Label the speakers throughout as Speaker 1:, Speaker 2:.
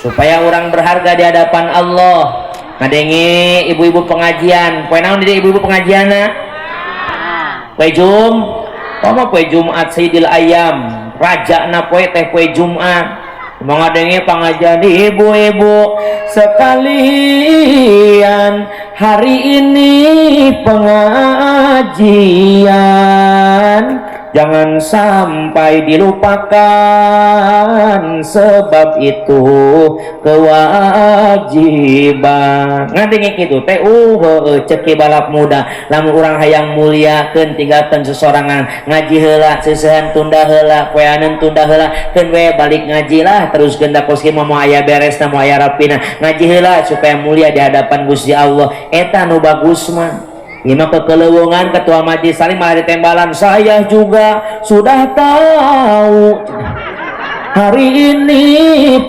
Speaker 1: Supaya orang berharga di hadapan Allah. Ngadenge ibu-ibu pengajian. Poe naon di ibu-ibu pengajianna? Poe Jum. Mah poe Jumat Sayyidil Ayam, rajana poe teh poe Jumat. Mengadenge pengajian ibu-ibu sekalian, hari ini pengajian jangan sampai dilupakan, sebab itu kewajiban. Ngadenge kitu teh heueuh cek balap muda, lamun urang hayang muliakeun tinggalkeun sesorangan, ngaji heula, seusehan tunda heula, poeaneun tunda heula, keun we balik ngaji lah terus gendak kos kieu mah moal aya beresna, moal aya rapina. Ngaji heula supaya mulia di hadapan Gusti Allah, eta nu bagus mah. Ieu mah kekelewungan ketua majlis saling malah ditembalan, saya juga sudah tahu hari ini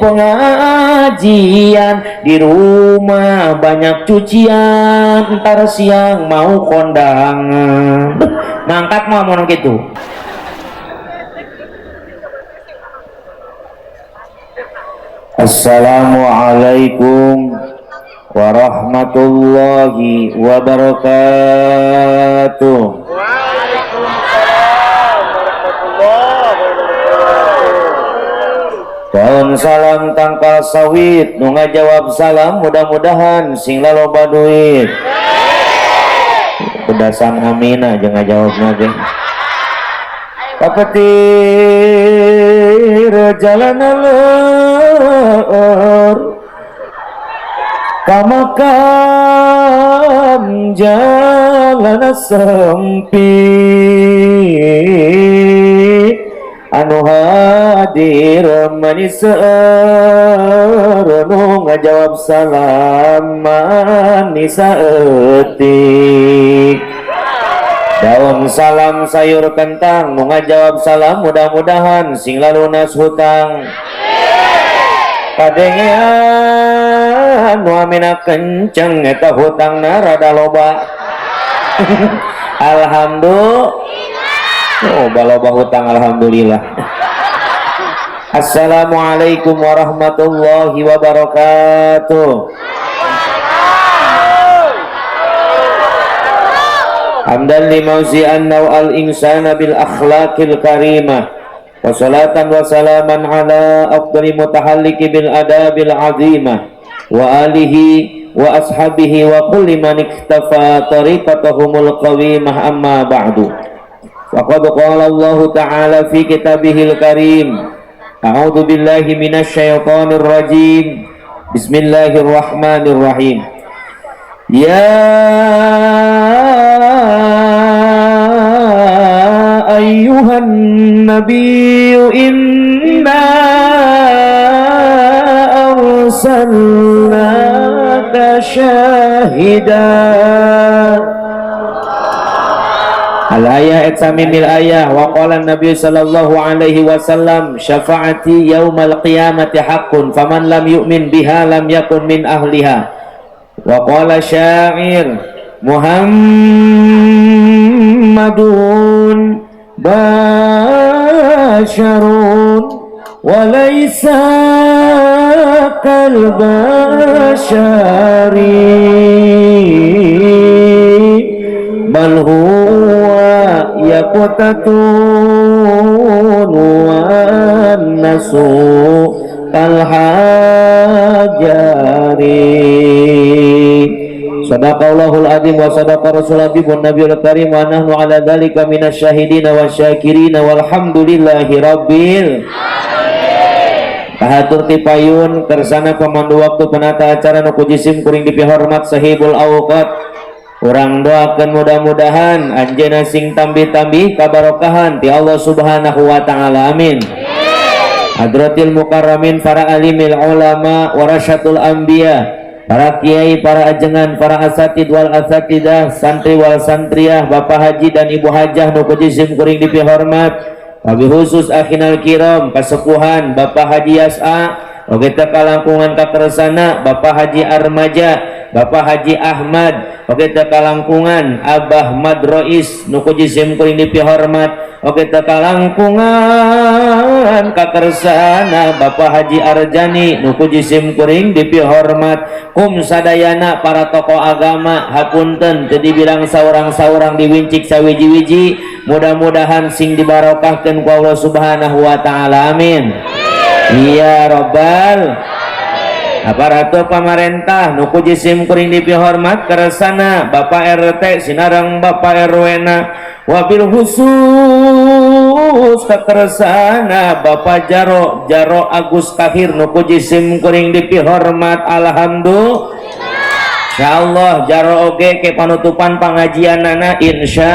Speaker 1: pengajian, di rumah banyak cucian, ntar siang mau kondangan. Mangkat mau mau gitu. Assalamualaikum warahmatullahi wabarakatuh.
Speaker 2: Waalaikumsalam warahmatullahi wabarakatuh.
Speaker 1: Daun salam tangkal sawit, nu ngajawab salam mudah-mudahan sing laloba duit. Pedasan amina jeung ngajawabna ge. Kapetir jalan leur kamakam jalan sempit, anu hadir manis nu ngajawab salam manis saeutik. Daun salam sayur kentang, nu ngajawab salam mudah-mudahan sing lalunas hutang. Kadengean nu amina kenceng eta hutangna rada loba. Alhamdulillah. Oh, loba hutang alhamdulillah. Assalamualaikum warahmatullahi wabarakatuh. Hamdan limauzi'an naw'al insana bil akhlaqil karimah. Wassalatan wassalaman ala afdali mutahalliki bil adabil azimah wa alihi wa ashabihi wa kulli man iktafa tariqatahumul qawimah, amma ba'du. Faqad qala Allah ta'ala fi kitabihil karim, a'udzu billahi minasy syaithanir rajim, bismillahirrahmanirrahim. Ya ayyuhan nabiyyu inna arsalnaka syahidan. Al-ayah etsamimil ayah. Wa qala Nabi sallallahu alaihi wasallam, syafaati yaumal qiyamati haqqun faman lam yu'min biha lam yakun min ahliha. Wa qala syair Muhammadun basharun wa laysa kal bashari bal huwa yaqtatun wan nasu kal hajari. Sadaqallahul azim wa sadaqa rasulul habibun nabiyul karim wa nahnu ala dzalika minasyahidina wasyakirin walhamdulillahi rabbil alamin. Kahatur ti payun kersana pemandu waktu penata acara nu ku jisim kuring dipihormat sahibul awqat. Urang doakeun mudah-mudahan anjeunna sing tambih-tambih kabarokahan ti Allah Subhanahu wa taala, amin. Hadratil mukarramin para alimil ulama warasyatul anbiya, para kiai, para ajengan, para asatid wal asatidah, santri wal santriah, bapak haji dan ibu hajah nu ku jisim kuring dipihormat, wabi khusus akhinal kiram kasepuhan bapak haji Yas'a, oge teh kalangkungan kakersana bapak haji Armaja, bapak haji Ahmad, oge teh kalangkungan Abah Madrois nu ku jisim kuring dipihormat, Oke teu kalangkungan kakersana Bapak Haji Arjani nu ku jisim kuring dipihormat kum sadayana para tokoh agama. Hapunten teu dibilang saurang-saurang, diwincik sawiji-wiji. Mudah-mudahan sing dibarokahkeun ku Allah Subhanahu wa taala, amin ya robbal. Aparatur pamarentah nu ku jisim kuring dipihormat, kersana Bapak RT sinareng Bapak RW na, wabil khusus kakersana Bapak Jaro, Jaro Agus Kahir nu ku jisim kuring dipihormat. Alhamdulillah, insyaallah Jaro oge ke panutupan pengajianana insya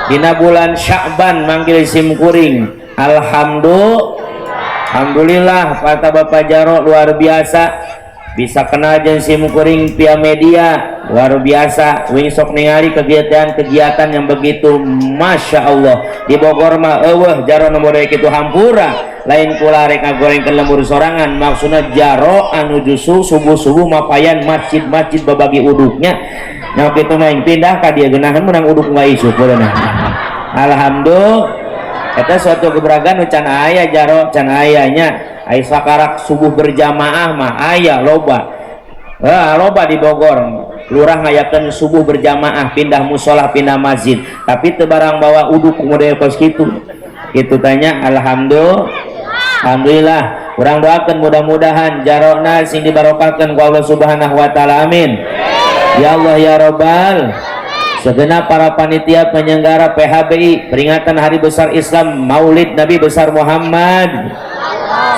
Speaker 1: dina bulan Sya'ban manggil sim kuring. Alhamdulillah, alhamdulillah kata Bapak Jaro luar biasa bisa kenal jeung sim kuring via media, luar biasa. Wing sok ningali kegiatan-kegiatan yang begitu masya Allah. Di Bogor mah eueuh Jaro nomor kitu. Hampura, lain kula rek ngagorengkeun lembur sorangan, maksudna Jaro anu justru subuh-subuh mapayan masjid-masjid babagi uduknya. Nah, kitu mah pindah ka dieu geunahan menang uduk nggak isuk. Alhamdulillah, eta suatu gebragan nu can aya. Jaro can aya nya. Ai sakarak subuh berjamaah mah aya loba. Ah, loba di Bogor lurah ngayakeun subuh berjamaah, pindah musola, pindah masjid, tapi teu barang bawa uduk model kos kitu. Itu tanya. Alhamdulillah, alhamdulillah, urang doakan mudah-mudahan jarona sing dibarokahkeun ku Allah Subhanahu wa taala, amin ya Allah ya robbal. Segenap para panitia penyelenggara PHBI peringatan Hari Besar Islam Maulid Nabi Besar Muhammad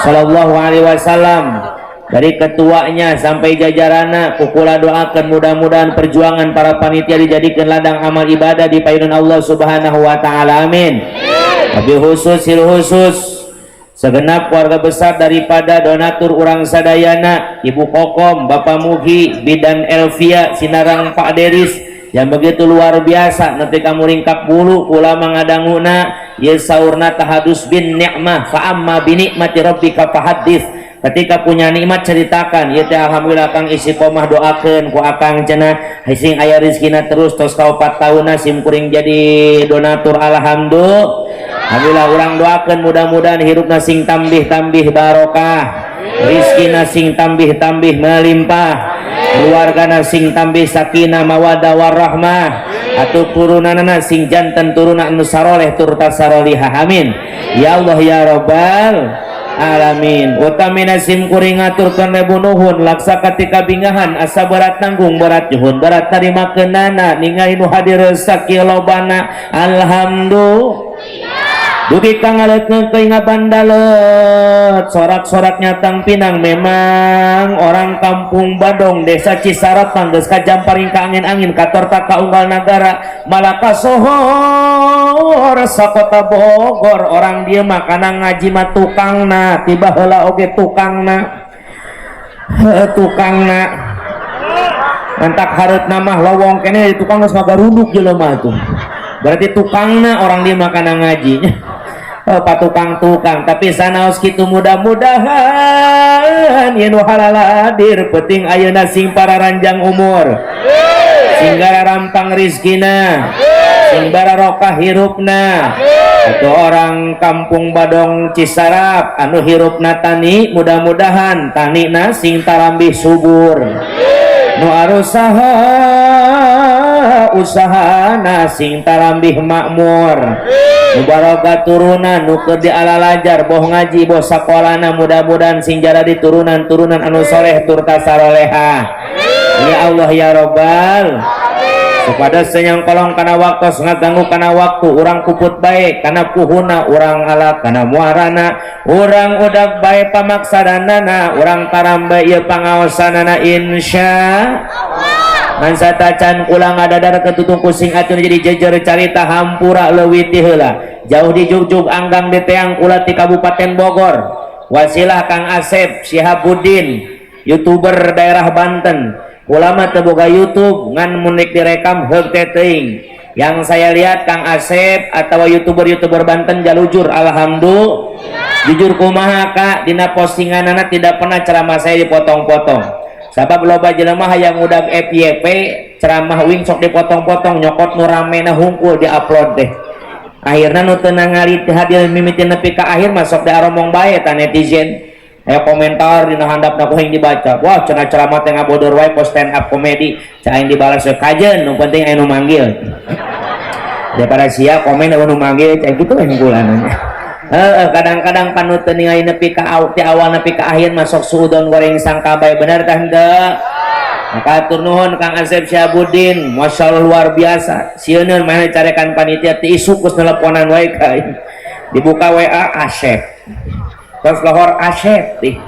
Speaker 1: Sallallahu Alaihi Wasallam, dari ketuanya sampai jajarana, kukula doakan mudah-mudahan perjuangan para panitia dijadikan ladang amal ibadah di payunan Allah Subhanahu wa taala, amin. Lebih khusus khusus segenap keluarga besar daripada donatur urang sadayana, Ibu Kokom, Bapak Muhi, Bidan Elvia sinareng Pak Deris yang begitu luar biasa. Nanti kamu ringkap bulu kula mangadanguna ye saurna tahadus bin ni'mah, fa amma bi nikmati rabbika fahaddits. Ketika punya nikmat ceritakan. Ya teh alhamdulillah kang istiqomah, doakeun ku akang cenah sing aya rezekina terus. Tos 4 tahunna sim kuring jadi donatur. Alhamdulillah, alhamdulillah, urang doakeun mudah-mudahan hirupna sing tambih-tambih barokah, rizkina sing tambih-tambih melimpah, keluargana sing tambih sakinah mawadah warahmah, atau turunanana sing janten turunan anu saroleh turta sarolihah, amin ya Allah ya robbal alamin. Utamina sim kuring ngaturkeun ribu nuhun laksa katika bingahan, asa berat nanggung, berat nyuhun, berat tarima keunana ningali nu hadir sakieu lobana. Alhamdulillah, dugi ka ngaleutkeun ngabandalet sorak-sorak nyatang pinang. Memang orang kampung Badong, desa Cisarap, geus kajamparing ka angin-angin, katorta ka unggal nagara, malah kasohor sakota Bogor. Orang dia mah kana ngaji mah tukangna, tiba heula oge tukangna. Heuh, tukangna mantak hareutna mah lowong keneh di tukang geus ngagarunduk jelema tuh, berarti tukangna orang dia mah kana ngaji. Oh, patukang-tukang, tapi sanaos kitu mudah-mudahan yen nu haladir penting ayeuna sing pararanjang umur, sing rampang rizkina, sing barokah hirupna. Itu orang kampung Badong Cisarap anu hirupna tani, mudah-mudahan tanina sing tarambih subur, nu arusaha usahana sing tarambih makmur, nu baroga turunan, nu keur dialalajar boh ngaji boh sakolana, mudah-mudahan sing jaradi turunan-turunan anu soleh turta saroleha, ya Allah ya robbal. Kepada senyang kolong kana waktu ngaganggu kana waktu urang puput bae kana puhuna, urang ala kana muarana, urang udag bae pamaksadanana, urang tarambe ieu pangaosanana, insya ngan tacan kula ngadadar ketutung kusing atuh jadi jejer carita. Hampura leuwih ti heula jauh di jugjug anggang di teang. Kula ti Kabupaten Bogor, wasilah Kang Asep Sihabuddin, YouTuber daerah Banten. Kula mah teu boga YouTube, ngan mun direkam heug teh teuing. Yang saya lihat Kang Asep atau YouTuber-YouTuber Banten jalujur, alhamdulillah. Jujur kumaha Kak, dina postinganana tidak pernah ceramah saya dipotong-potong. Sabab loba jelema hayang udag FYP, ceramah wing sok dipotong-potong, nyokot nu ramena hungkul diupload deh. Akhirna nu teu ningali hadir mimiti nepi ka akhir masuk da aromong bae ta netizen. Aya komentar dina handapna ku aing dibaca. Wah, cenah ceramah teh ngabodor wae kos stand up komedi. Cak aing dibalas we kajen, nu penting aya nu manggil. Daripada sia komen aya nu manggil, cak kitu we hungkulan. Heeh, kadang-kadang panu teu ningali nepi ka ti awal nepi ka akhir masuk suudon goreng sangka bae, bener tah henteu? Maka atur nuhun Kang Asep Syabudin, Masya Allah luar biasa. Sieun mana carekan panitia ti isuk geus nelponan wae ka aing. Dibuka WA Asep. Tos lohor Asep tih.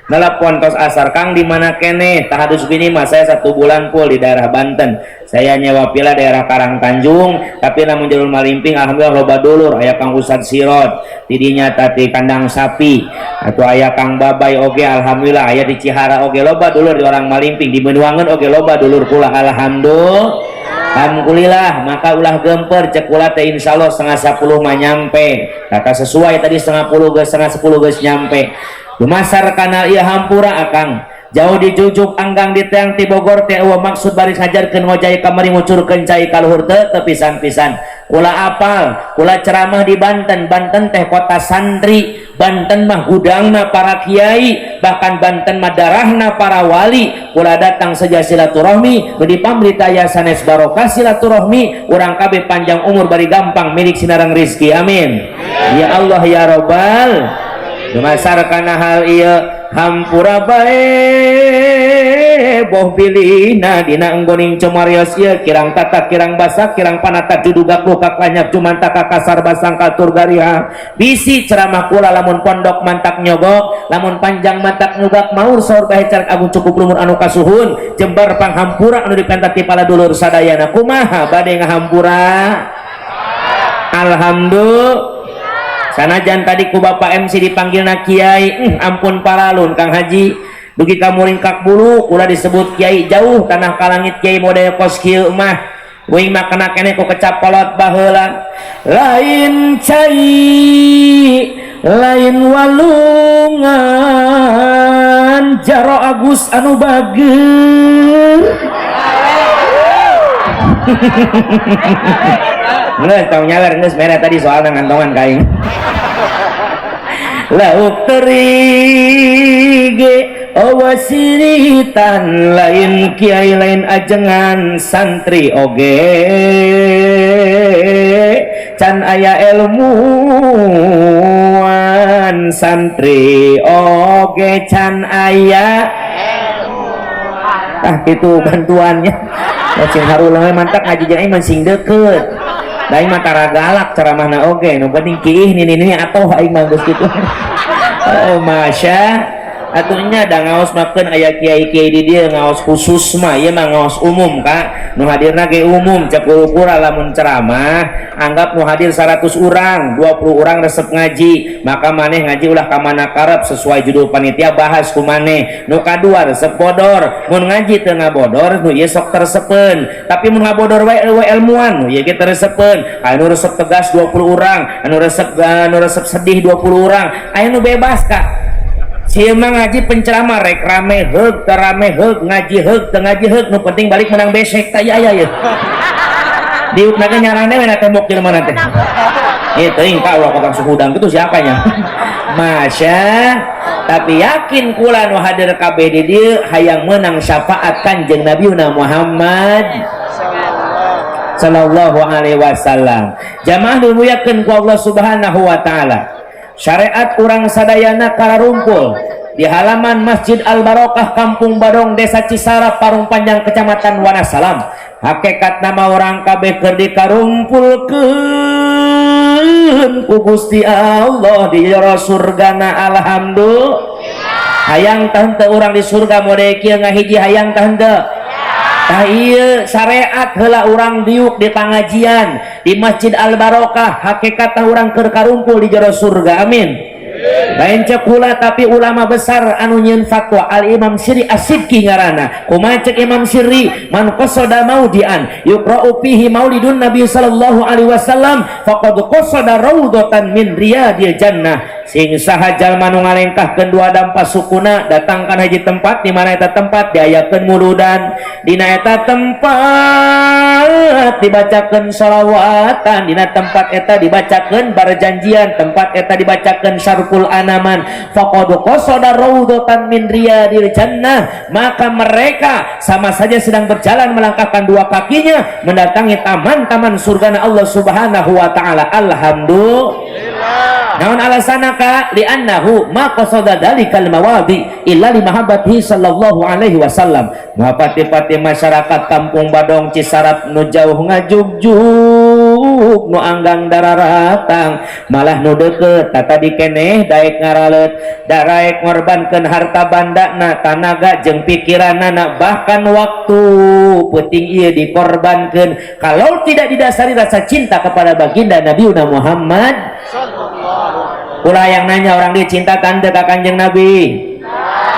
Speaker 1: Telepon tos asar, Kang di mana kene? Tahadus bini mah saya 1 bulan full di daerah Banten. Saya nyewa pila daerah Karang Tanjung, tapi lamun jalur Malimping alhamdulillah loba dulur, aya Kang Ustad Sirot, tidinya tadi kandang sapi, atau aya Kang Babay oge alhamdulillah, aya di Cihara oge loba dulur di orang Malimping, di Benuangan oge loba dulur kula alhamdulillah. Alhamdulillah, maka ulah gemper cek kula teh insyaallah 9.30 mah nyampe. Kata sesuai tadi 9.30 geus 9.30 geus nyampe. Dumasar kana ieu hampura akang. Jauh dijujuk anggang di teang ti Bogor teh eueuh maksud baris ngajarkeun ngojay kamari ngucurkeun cai ka luhur teu teu pisan-pisan. Kula apal, kula ceramah di Banten, Banten teh kota santri, Banten mah gudangna para kiai, bahkan Banten mah darahna para wali. Kula datang saja silaturahmi, nu dipamrita ya sanes barokah silaturahmi, urang kabeh panjang umur bari gampang milik sinareng rizki. Amin. Ya Allah ya Robbal. Dumasar kana hal ieu hampura bae boh bilihna dina enggoning cumarios ieu kirang tata kirang basa kirang panata juduga lukak lanyak jumantaka kasar basang katur gariha bisi ceramah kula lamun pondok mantak nyogok lamun panjang mantak nyugak maur saur bae carek agung cukup lumur anu kasuhun jembar panghampura anu dipenta ti pala dulur sadayana kumaha bade ngahampura alhamdulillah. Sanajan tadi ku Bapak MC dipanggilna kiai, ampun paralun Kang Haji, dugi ka muringkak bulu ulah disebut kiai jauh tanah kalangit kiai model kos kieu mah. Uing mah kena keneh ku kecap kolot baheula. Lain cai, lain walungan, jaro Agus anu bager. Geus tong nyawer geus mere tadi soalna ngantongan ka aing. Lauk terige awasiritan lain kiai lain ajengan santri oge can aya ilmuan santri oge can aya ah itu bantuannya sing harulang we mantak ngaji jeung aing mah sing deukeut. Da aing mah tara galak ceramahna oge nu penting kiih nini-nini atoh aing mah geus kitu. Oh masya atuh nya da ngaos makeun aya kiai-kiai di dieu ngaos khusus mah ieu mah ngaos umum Kak. Nu hadirna ge umum cek ukura lamun ceramah anggap nu hadir 100 urang 20 urang resep ngaji maka maneh ngaji ulah ka mana karep sesuai judul panitia bahas ku maneh. Nu kadua resep bodor mun ngaji teu ngabodor nu ieu sok tersepeun tapi mun ngabodor wae eueuh ilmuan nu ieu ge tersepeun. Aya nu resep tegas 20 urang, anu resep sedih 20 urang, aya nu bebas Kak. Sieu mah ngaji penceramah rek rame heug teu rame heug ngaji heug teu ngaji heug nu penting balik menang besek tah aya aya. Diukna ge nyarane we na tembok jelema na teh. Ieu teuing Pak ulah kokang suhudang kitu siapanya. Masya tapi yakin kula nu hadir kabeh di dieu hayang meunang syafaat Kanjeng Nabi Muhammad sallallahu alaihi wasallam. Jamaah dimuliakeun ku Allah Subhanahu wa taala. Syariat urang sadayana kararumpul di halaman Masjid Al-Barokah Kampung Badong Desa Cisarap Parung Panjang Kecamatan Wanasalam. Hakikat nama orang kabeh keur dikarumpulkeun ku Gusti Allah di jero surgana alhamdulillah. Hayang tah henteu urang di surga mode kieu ngahiji hayang tah henteu? Tah ieu syariat heula urang diuk di pangajian di Masjid Al-Barokah hakikat tah urang keur karumpul di jero surga amin. Lain cek kula tapi ulama besar anu nyieun fatwa Al Imam Sirri As-Sidqi ngaranna. Kumaha cek Imam Sirri man qasada maudian yuqra'u fihi maulidun Nabi sallallahu alaihi wasallam faqad qasada raudatan min riyadil jannah. Sing saha jalma nu ngalengkahkeun dua dampa sukuna datangkan hiji tempat di mana eta tempat diayakeun muludan, dina eta tempat dibacakeun sholawatan, dina tempat eta dibacakeun barjanjian, tempat eta dibacakeun syarqul anaman. Faqad qasada raudhatan min riyadil jannah, maka mereka sama saja sedang berjalan melangkahkan dua kakinya mendatangi taman-taman surgana Allah Subhanahu wa taala. Alhamdulillah. Naon alasana ka? Li'annahu ma qasada dzalikal mawadi illa li mahabbatihi sallallahu alaihi wasallam. Mapati-pati masyarakat Kampung Badong Cisarap nu jauh ngajugjug, nu anggang dararatang, malah nu deukeut tata dikeneh daek ngaraleut, daraek ngorbankeun harta bandana, tanaga jeung pikiranana, bahkan waktu peuting ieu dikorbankeun kalau tidak didasari rasa cinta kepada baginda Nabi Muhammad. Ulah yang nanya orang dia cinta tante ka Kanjeng Nabi,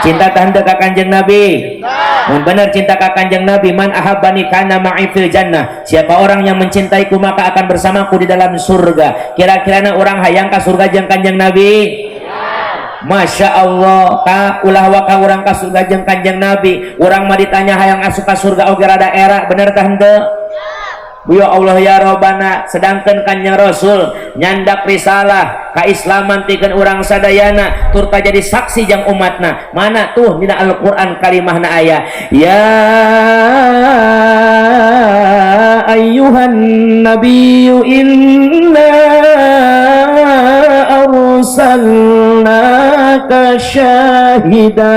Speaker 1: cinta tante ka Kanjeng Nabi. Mun bener cinta ka Kanjeng Nabi, man ahabbani kana ma'i fil jannah, siapa orang yang mencintaiku maka akan bersamaku di dalam surga. Kira-kira na orang hayang ka surga jeung Kanjeng Nabi? Masya Allah ka ulah waka urang ka surga jeung Kanjeng Nabi. Urang mah ditanya hayang asup ka surga oge rada era, bener tah henteu? Ya Allah ya Robbana, sedangkan Kanjeng Rasul nyandak risalah kaislaman tikeun urang sadayana turta jadi saksi jang umatna. Mana tuh dina Al-Qur'an kalimahna aya ya ayyuhan nabiyyu inna arsalnaka syahida.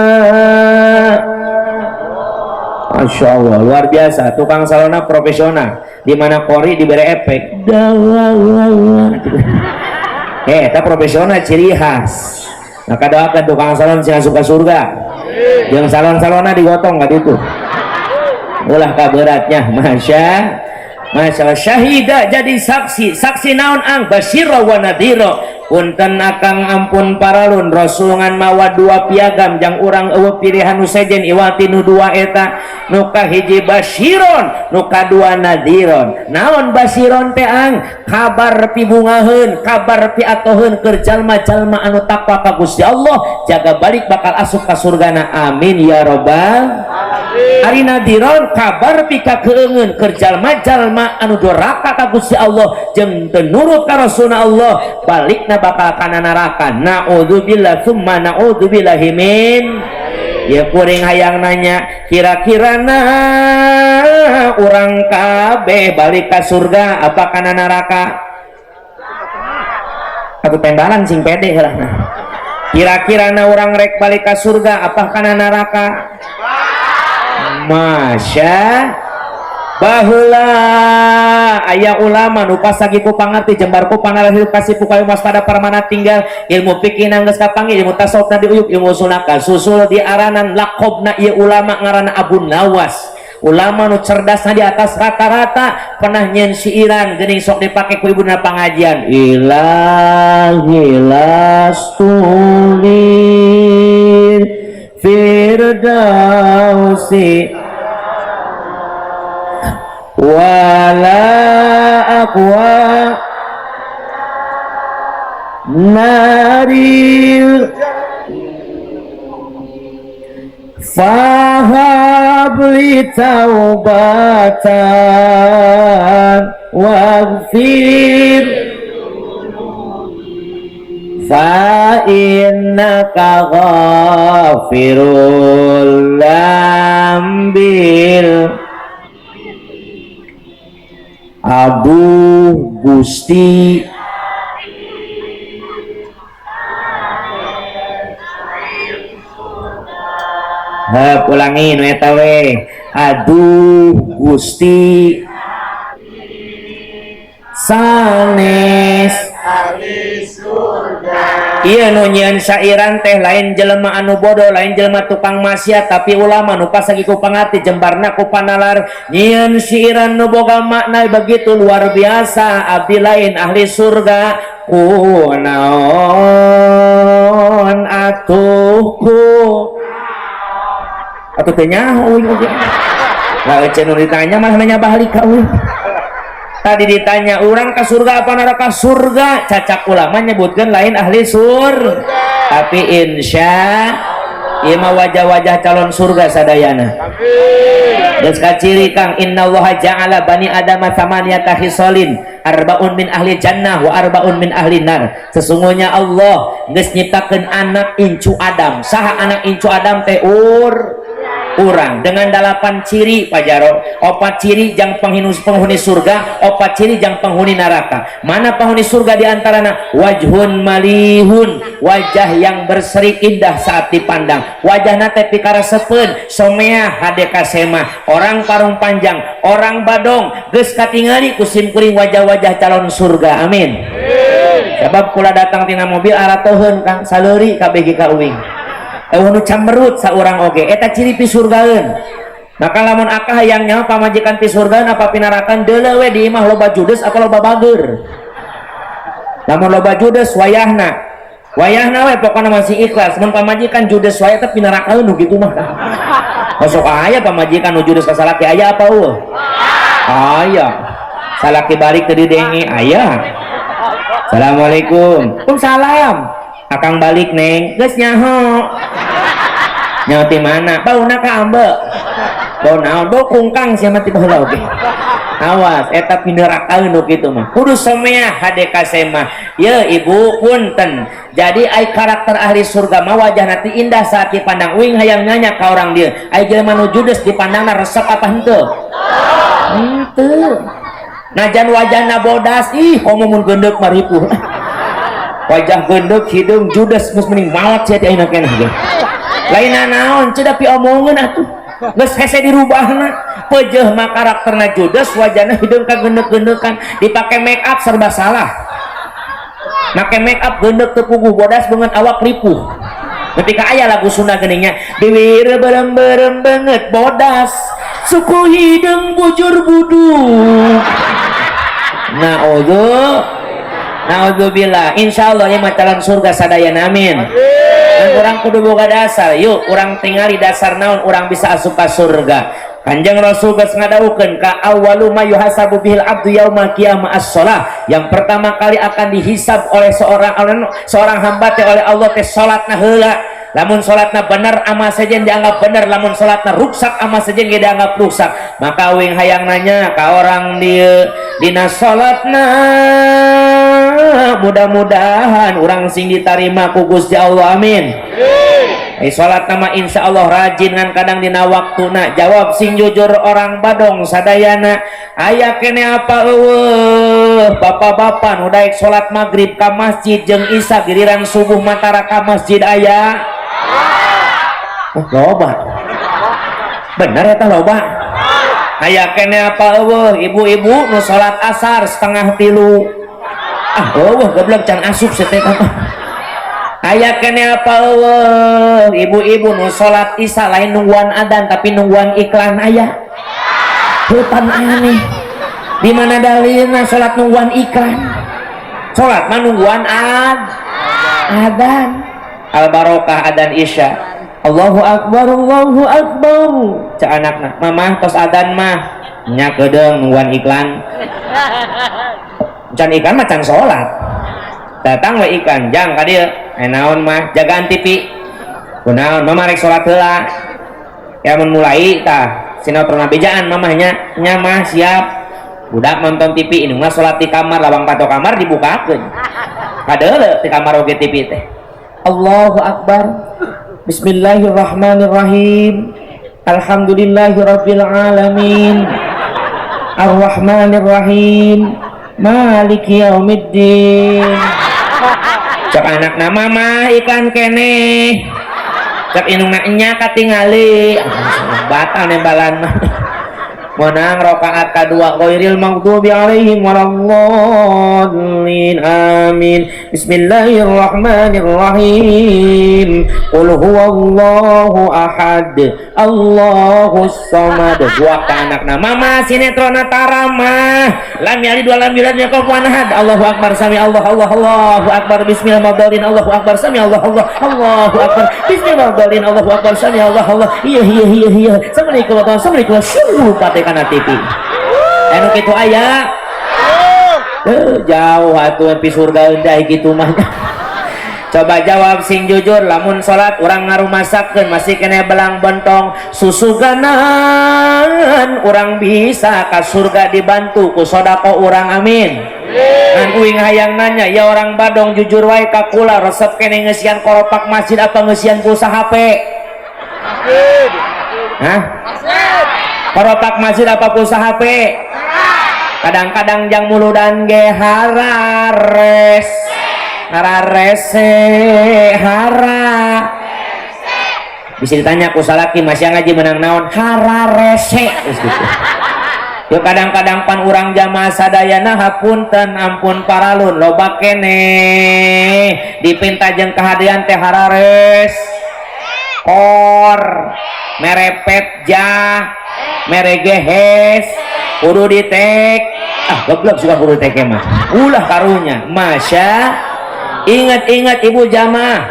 Speaker 1: Masya Allah, luar biasa. Tukang salona profesional. Di mana kori diberi efek. Eta profesional ciri khas. Maka doakan tukang salon sing asup ka surga. Yang salon-salona digotong ka ditu. Ulah kaberatnya, Masya Allah. Syahida jadi saksi. Saksi naon ang basyira wa nadhira. Punten akang ampun paralun Rasul ngan mawa dua piagam jang urang eueuh pilihan nu sejen iwati nu dua eta. Nu kahiji basyiron, nu kadua nadhiron. Naon basyiron teh ang? Kabar pibungaheun, kabar piatoheun keur jalma-jalma anu takwa ka Gusti Allah, jaga balik bakal asup ka surgana. Amin ya robbal alamin. Ari nadhiron kabar pikakeungeun keur jalma-jalma anu doraka ka Gusti Allah jeung teu nurut ka Rasulna Allah, balikna bakal kana neraka. Naudzubillah summa naudzubillahi min. Ya kuring hayang nanya, kira-kira na urang kabeh balik ka surga apa kana neraka? Atuh tembalan sing pede lah nah. Kira-kira na urang rek balik ka surga apa kana neraka? Masya baheula aya ulama nu pasagi ku pangarti jembar ku panalah hidup kasih ku kayu waspada parmana tinggal ilmu fikih geus kapanggih, ilmu tasawuf diuyuk, ilmu sunnah kasusul di aranan lakobna ieu ulama ngaranna Abu Nawas. Ulama nu cerdasna di atas rata-rata, pernah nyeun siiran geuning sok dipake ku ibuna pangajian. Ilahi lastuli firdausi wala aqwa naril fahab li taubatan waghfir fa innaka ghafirul lambil. Aduh Gusti, heup ulangi nu eta we. Aduh Gusti sanes
Speaker 2: ahli surga.
Speaker 1: Iya nu nyieun syairan teh lain jelema anu bodoh, lain jelema tukang maksiat, tapi ulama nu pasagi ku pangarti jembarna ku panalar nyieun syairan nu boga makna begitu luar biasa. Abdi lain ahli surga kunaon atuh ku atuh teh nyaho euy oge. Lah ece nu ditanya malah nanya balik ka euy. Tadi ditanya urang ke surga apa neraka? Surga. Cacak ulama nyebutkan lain ahli sur, tapi insya ieu mah wajah-wajah calon surga sadayana.
Speaker 2: Amin.
Speaker 1: Geus kaciri, Kang, innallaha ja'ala bani adama thamaniyata khisalin, arbaun min ahli jannah wa arbaun min ahli nar. Sesungguhnya Allah geus nyiptakeun anak incu Adam. Saha anak incu Adam teh? Urang dengan delapan ciri, Pak Jaro. Opat ciri jang penghuni, penghuni surga, opat ciri jang penghuni neraka. Mana penghuni surga? Di antarana wajhun malihun, wajah yang berseri indah saat dipandang. Wajahna teh pikarasepeun, someah, hade kasema. Orang parung panjang, orang Badong geus katingali ku sim kuring wajah-wajah calon surga. Amin. Sebab kula datang tina mobil aratoheun, Kang, saleuri kabeh ge ka uing. Euweuh nu camberut saurang oge. Eta ciri pisurgaeun. Maka lamun akah hayang nyaho pamajikan pisurgaeun apa pinarakan, deuleu we di imah loba judes apa loba bager. Lamun loba judes, wayahna wayahna we pokona masih ikhlas. Mun pamajikan judes wae, teh pinarakaeun nu kitu mah. Sok aya pamajikan nu judes ka salaki, aya apa euweuh? Aya. Salaki balik teu didenge, aya. Assalamualaikum. Waalaikumsalam. Akang balik, Neng. Geus nyaho. Nyaho ti mana? Bauna ka ambe. Bau naon? Bau kungkang sia mah ti baheula oge. Awas, eta pinerakaeun nu kitu mah. Kudu someah, hade kasema. Ye Ibu, punten. Jadi ai karakter ahli surga mah wajah nanti indah saat dipandang. Uing hayang nanya ka orang dieu. Ai jelema nu judes dipandangna resep apa henteu? Henteu. Najan wajahna bodas, ih, komo mun gendek mah ripuh. Wajah gendek, hidung judes, geus mending maot sia teh ayeuna keneh ge. Lain naon, ceuk da piomongeun atuh. Geus hese dirubahna. Pejeuh mah karakterna judes, wajahna hidung kagendek-gendekan, dipake make up serba salah. Make make up gendek teu puguh, bodas beungeut awak ripuh. Ketika aya lagu Sunda geningnya, bibir berem-berem banget bodas, suku hidung bujur buduk. Naudzu Naudzubillah. Insyaallah ya mah calon surga sadayana, amin. Dan urang kudu boga dasar. Yuk, urang tingali dasar naon urang bisa asup ka surga. Kanjeng Rasul geus ngadawuhkeun ka awwalu ma yuhasabu bihil abdu yaumal qiyamah as-shalah. Yang pertama kali akan dihisab oleh seorang seorang hamba teh oleh Allah teh salatna heula. Lamun salatna bener, amal sejen dianggap bener. Lamun salatna ruksak, amal sejen ge dianggap ruksak. Maka uing hayang nanya ka orang dieu, dina salatna mudah-mudahan urang sing ditarima ku Gusti Allah, amin. Eh, salat nama insya Allah rajin, ngan kadang dina waktuna. Jawab sing jujur, orang Badong sadayana, aya kene apa euweuh bapak-bapak nu daek salat maghrib ka masjid jeung isya, giliran subuh matara ka masjid? Aya? Oh, loba bener eta, loba. Aya kene apa euweuh ibu-ibu nu salat asar 2.30? Ah, euweuh, goblok, can asup teh. Aya kene apa euweuh ibu-ibu nu salat isya lain nungguan adan tapi nungguan iklan? Aya? Hutan aneh, di mana dalilna salat nungguan iklan? Salat mah nungguan adan. Al barokah adan isya, Allahu akbar, Allahu akbar. Cak anakna, "Mamah, tos adan mah." Nya, kedeung nungguan iklan. Can iklan mah can salat. Datang we iklan, "Jang, ka dieu." "Eh, naon mah?" "Jagaan TV." "Kunaon?" "Mama rek salat heula." Ya mun mulai tah sinetron bejaan mamahnya. "Nya mah, siap." Budak nonton TV, ini mah salat di kamar, lawang pato kamar dibukakeun. Kadeuleu di kamar oge TV teh. Allahu akbar. Bismillahirrahmanirrahim. Alhamdulillahirabbil alamin. Arrahmanirrahim. Maliki yaumiddin. Cek anakna, "Mama, iklan keneh." Cek indungna, "Enya, katingali." Batal nembalan mah. Menang rakaat kedua, ghairil maghdubi alaihim waladdallin, amin. Bismillahirrahmanirrahim. Qul huwallahu ahad, Allahus samad. Buak ka anakna, "Mama, sinetron tarama." Lam yalid wa lam yulad wa kufuwan ahad. Allahu akbar, sami Allah Allah Allahu akbar, bismillahirrahmanirrahim. Allahu akbar, sami Allah Allah Allahu akbar, bismillahirrahmanirrahim. Allahu akbar, sami Allah Allah. Iya iya iya iya. Assalamualaikum warahmatullahi wabarakatuh. Assalamualaikum. Lupa teh kana TV. Anu kitu aya. Jauh atuh pi surga dah gitu mah. Coba jawab sing jujur, lamun salat urang ngarumasakeun masih kena belang bentong susuganan urang bisa ka surga dibantu ku sedekah urang, amin. Ngan uing hayang nanya ya, orang Badong jujur wae ka kula, resep kene ngeusian koropak masjid apa ngeusian pulsa HP?
Speaker 2: Masjid.
Speaker 1: Hah?
Speaker 2: Masjid.
Speaker 1: Koropak masjid apa pulsa HP? Kadang-kadang jang muludan ge harares hararese hara, bisa ditanya ku salaki, masih ngaji menang naon, hararese. Terus gitu. Yo kadang-kadang pan urang jamaah sadayana, hapunten ampun paralun, loba keneh dipinta jeung kahadean teh harares kor merepet jah mere gehes kudu ditek, ah goblok suka kudu tek mah ulah karunya. Masya, ingat-ingat ibu jamaah,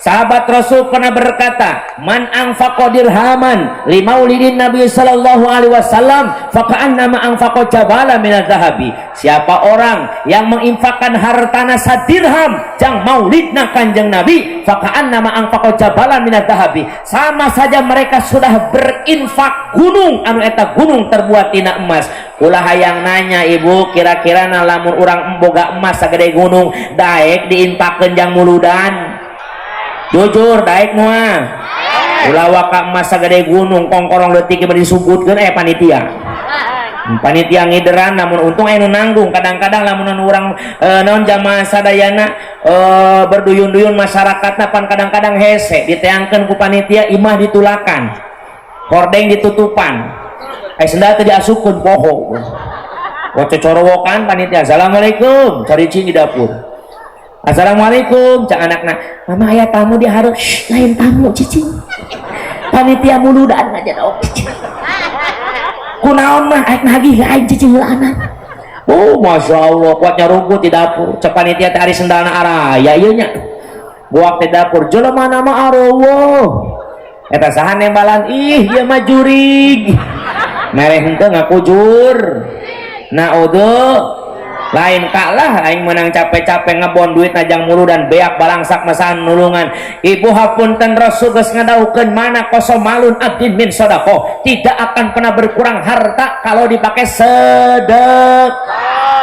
Speaker 1: sahabat Rasul pernah berkata, man anfaqa dirhaman li maulidin Nabi sallallahu alaihi wasallam faka'annama anfaqa jabala minadz zahabi. Siapa orang yang menginfakkan hartana sadirham jang maulidna Kanjeng Nabi, faka'annama anfaqa jabala minadz zahabi, sama saja mereka sudah berinfak gunung anu eta gunung terbuat tina emas. Ulah hayang nanya ibu, kira-kira na lamun urang emboga emas sagede gunung daek diinfakeun jang muludan? Jujur, daek moal? Ulah waka emas sagede gunung kongkorong leutik bari disugutkeun aya panitia, panitia ngideran, namun untung aya nu nanggung. Kadang-kadang lamun anu urang naon jamaah sadayana berduyun-duyun masyarakatna pan kadang-kadang hese diteangkeun ku panitia, imah ditulakan, hordeng ditutupan, ai sendal teu diasupkeun poho. Wah, cocorowokan panitia, assalamualaikum, cari cing di dapur. Assalamualaikum, cak anakna, mama aya tamu di hareup. Shh, lain tamu cicing, panitia muludan aja dong. Kunaon mah aik nagih aing cicing heula anak. Oh, masya Allah, kuatnya rugut di dapur. Cek panitia teh ari sendalna araya ieu nya. Buak di dapur, jelema nama arowo. Eta saha nembalan? Ih, ieu mah jurig. Mereh henteu ngaku jur. Naudzu lain kalah aing menang capek-capek ngebon duit najang mulu dan beak balangsak masahan nulungan. Ibu hapunten, Rasul geus ngadaukeun mana kosom malun abdin min sodako, tidak akan pernah berkurang harta kalau dipakai sedek,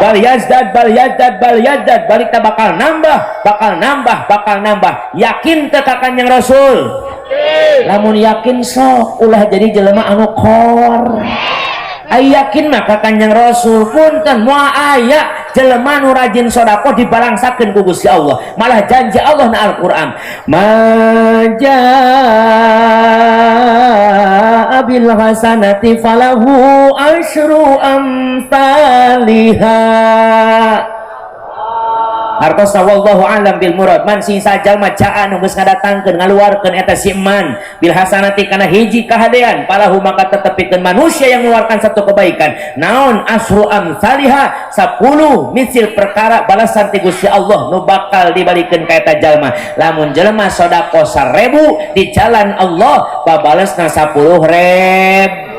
Speaker 1: bal yazdad, bal yazdad, bal yazdad, balik tak bakal nambah, bakal nambah, bakal nambah. Yakin teu ka Kanjeng Rasul? Lamun yakin sok ulah jadi jelema anu kor. Ai yakin mah ka Kanjeng Rasul, punten, moal aya jelema nu rajin sedekah dibalangsakeun ku Gusti Allah. Malah janji Allah na Al-Qur'an, majaa bil hasanati falahu asyru amsalihah. Artos wallahu alam bil murad, man sing sajalma jaa nu geus ngadatangkeun ngaluarkeun eta si man bil hasanati kana hiji kahadean, falahu maka tetepikeun manusia yang mengeluarkan satu kebaikan naon asru amsalihah, 10 misil perkara balasan ti Gusti Allah nu bakal dibalikeun ka eta jalma. Lamun jelema sedekah 1000 di jalan Allah, babalesna 10.000.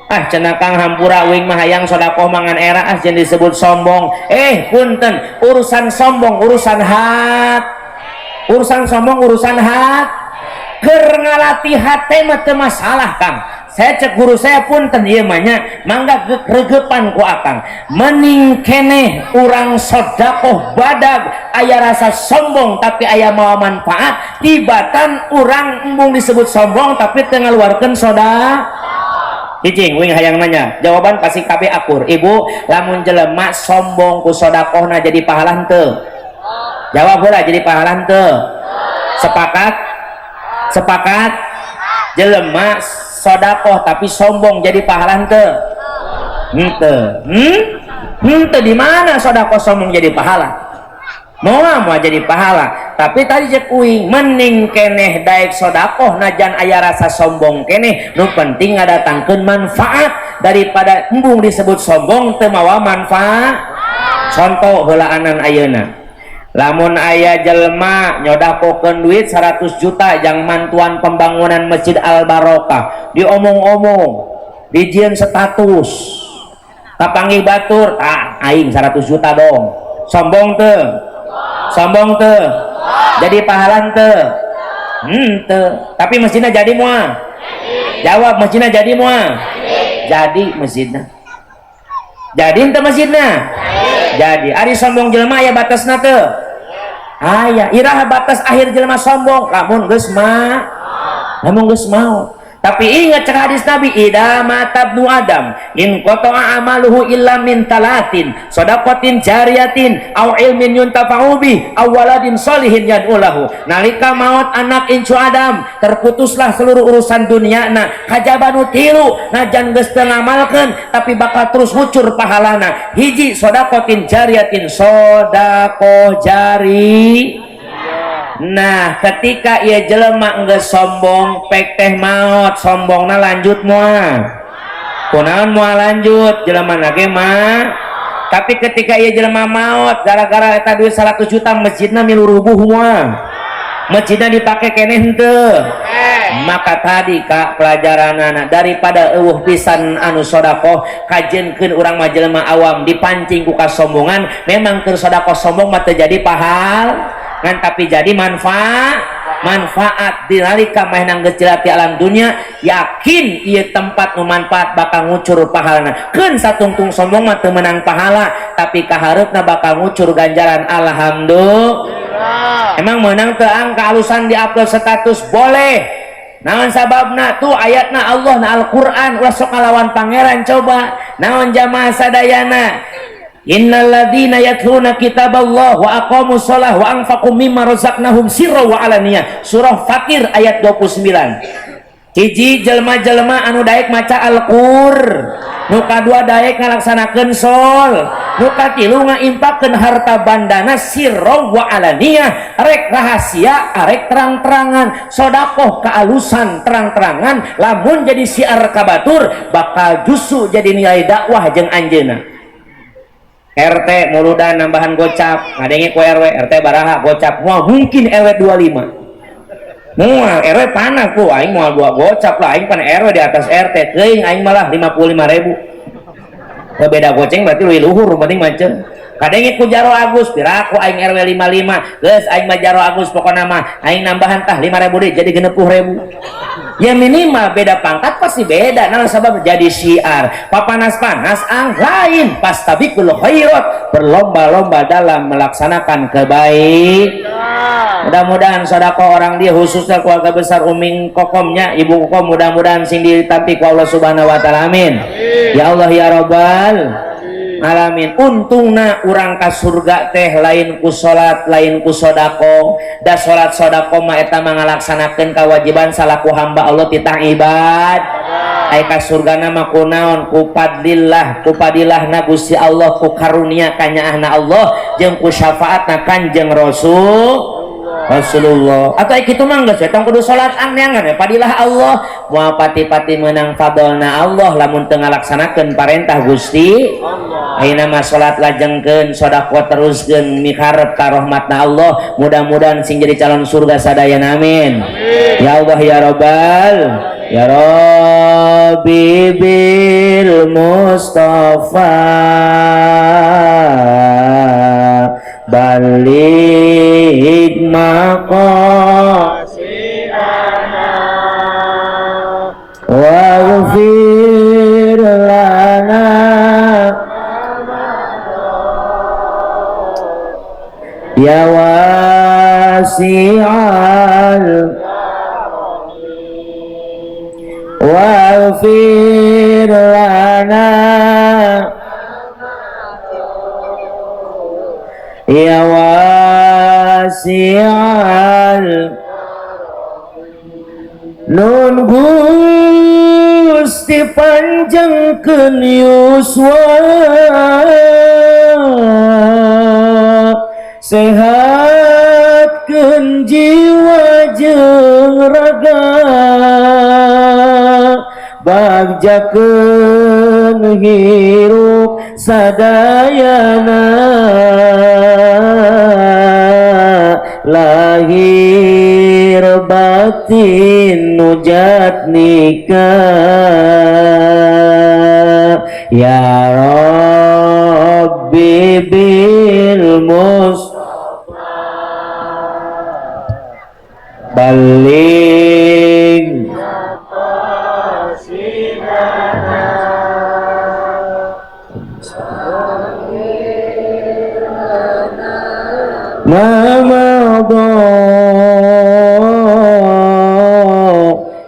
Speaker 1: Ah cenah Kang, hampura, uing mah hayang sedekah mangan era, ah jeung disebut sombong. Eh punten, urusan sombong urusan hat, urusan sombong urusan hat, keur ngalatih hate mah teu masalah Kang. Saya cek guru saya, punten ieu mah nya, mangga regepan ku akang, mending keneh urang sedekah badag aya rasa sombong tapi aya mawa manfaat, tibatan urang embung disebut sombong tapi teu ngaluarkeun soda. Cicing, wing hayang nanya, jawaban pasti kabeh akur. Ibu, lamun jelema sombong ku sodakohna jadi pahala henteu? Jawab heula, jadi pahala henteu? Sepakat? Sepakat? Jelema sodakoh tapi sombong jadi pahala henteu? Henteu. Hmm? Henteu. Di mana sodakoh sombong jadi pahala? Mau mau jadi pahala. Tapi tadi cek uing mending keneh daek sodakoh najan aya rasa sombong keneh, nu penting ngadatangkeun manfaat, daripada embung disebut sombong teu mawa manfaat. Contoh heulaanan ayeuna, lamun aya jelema nyodakokeun duit 100 juta jang mantuan pembangunan Masjid Al Barokah, diomong-omong, dijieun status. Kapanggih batur, ah aing 100 juta dong. Sombong teu? Sombong teu? Jadi pahala teu? Teu. Tapi masjidna jadi moal? Jawab, masjidna jadi moal? Jadi masjidna. Jadi henteu masjidna? Jadi. Ari sombong jelema aya batasna teu? Aya. Iraha batas akhir jelema sombong? Lamun geus mah. Lamun geus maot. Tapi ingat cek hadis Nabi, idza mata ibnu Adam in qata'a amaluhu illa min talatin shadaqatin jariyatin aw ilmin yuntafa'u bih aw waladin sholihin yad'u lahu. Nalika maut anak incu Adam, terputuslah seluruh urusan duniana kajaba nu tilu, najan geus teu ngamalkeun tapi bakal terus ngucur pahalana. Hiji, shadaqatin jariyatin, sedekah jari. Nah, ketika ia jelema geus sombong pek teh maot, sombongna lanjut moal? Kunaon moal lanjut? Jelema na ge mah. Tapi ketika ia jelema maot gara-gara eta duit 100 juta masjidna milu rubuh moal? Masjidna dipake keneh henteu? Maka tadi kak pelajaranana, daripada eueuh pisan anu sodakoh, kajenkeun urang mah jelema awam dipancing ku kasombongan. Memang keur sodakoh sombong mah teu jadi pahal ngan tapi jadi manfaat dinalika maenang geus ti alam dunia, yakin ieu tempat nu manfaat bakal ngucur pahalana. Keun satungtung sombong mah teu meunang pahala, tapi kahareupna bakal ngucur ganjaran. Alhamdulillah. Emang meunang teu ang kaalusan di-upload status? Boleh. Naon sababna? Tuh ayatna Allah na Al-Qur'an, ulah sok ngalawan pangeran coba. Naon jamaah sadayana? Innal ladzina yatluna kitaballah wa aqamus shalah wa anfaqu mimma razaqnahum sirra wa alaniyah. Surah Fatir ayat 29. Hiji, jelma-jelma anu daek maca Al-Qur. Nu kadua, daek ngalaksanakeun sol. Nu katilu, ngaimpakeun harta bandana sirra wa alaniyah, rek rahasia arek terang-terangan. Sodakoh kaalusan terang-terangan lamun jadi siar ka batur bakal justru jadi nilai dakwah jeung anjeunna. RT muludan nambahan gocap, ngadenge ku RW, RT baraha gocap? Moal mungkin RW 25 moal. RW panas ku aing, moal dua gocap lah, aing pan RW di atas RT, teuing aing malah 55 ribu. Beda goceng berarti leuwih luhur, penting macem. Kadenge ku Jaro Agus, piraku aing RW 55 geus aing mah Jaro Agus, pokona mah aing nambahan tah 5 ribu deui jadi 60 ribu. Ya minimal beda pangkat pasti beda. Nah, sebab jadi syiar papanas-panas ang lain fastabiqul khairat, berlomba-lomba dalam melaksanakan kebaikan. Mudah-mudahan sodakoh orang dia, khususnya keluarga besar Uming Kokomnya Ibu Kokom, mudah-mudahan sing ditampi ku Allah Subhanahu wa taala, amin ya Allah ya Rabbal alamin. Untungna urang ka surga teh lain ku salat, lain ku sodako. Da salat sodako mah eta mah ngalaksanakeun kewajiban salaku hamba Allah, titah ibad. Ai ka surgana mah ku naon? Ku fadlillah, ku fadilahna Gusti Allah, ku karunia kanyaahna Allah jeung ku syafaatna Kanjeng Rasulullah. Atau kitu mah geus tong kudu salat ang neangan we fadilah Allah, moal pati-pati meunang fadolna Allah lamun teu ngalaksanakeun parentah Gusti Allah. Ayeuna mah salat lajengkeun, sedekah teruskeun, miharep ka rahmatna Allah. Mudah-mudahan sing jadi calon surga sadayana, amin ya Allah ya Rabbal ya Rabbi bil Mustafa baligh maqasidana waghfir lana ya wasi'al waghfir lana ya wasi'al. Nun Gusti panjangkeun yuswa, sehatkeun jiwa jeung raga, bagjakeun hirup sadayana lahir batin nujatnika ya. bil Mustafa baligh ma madha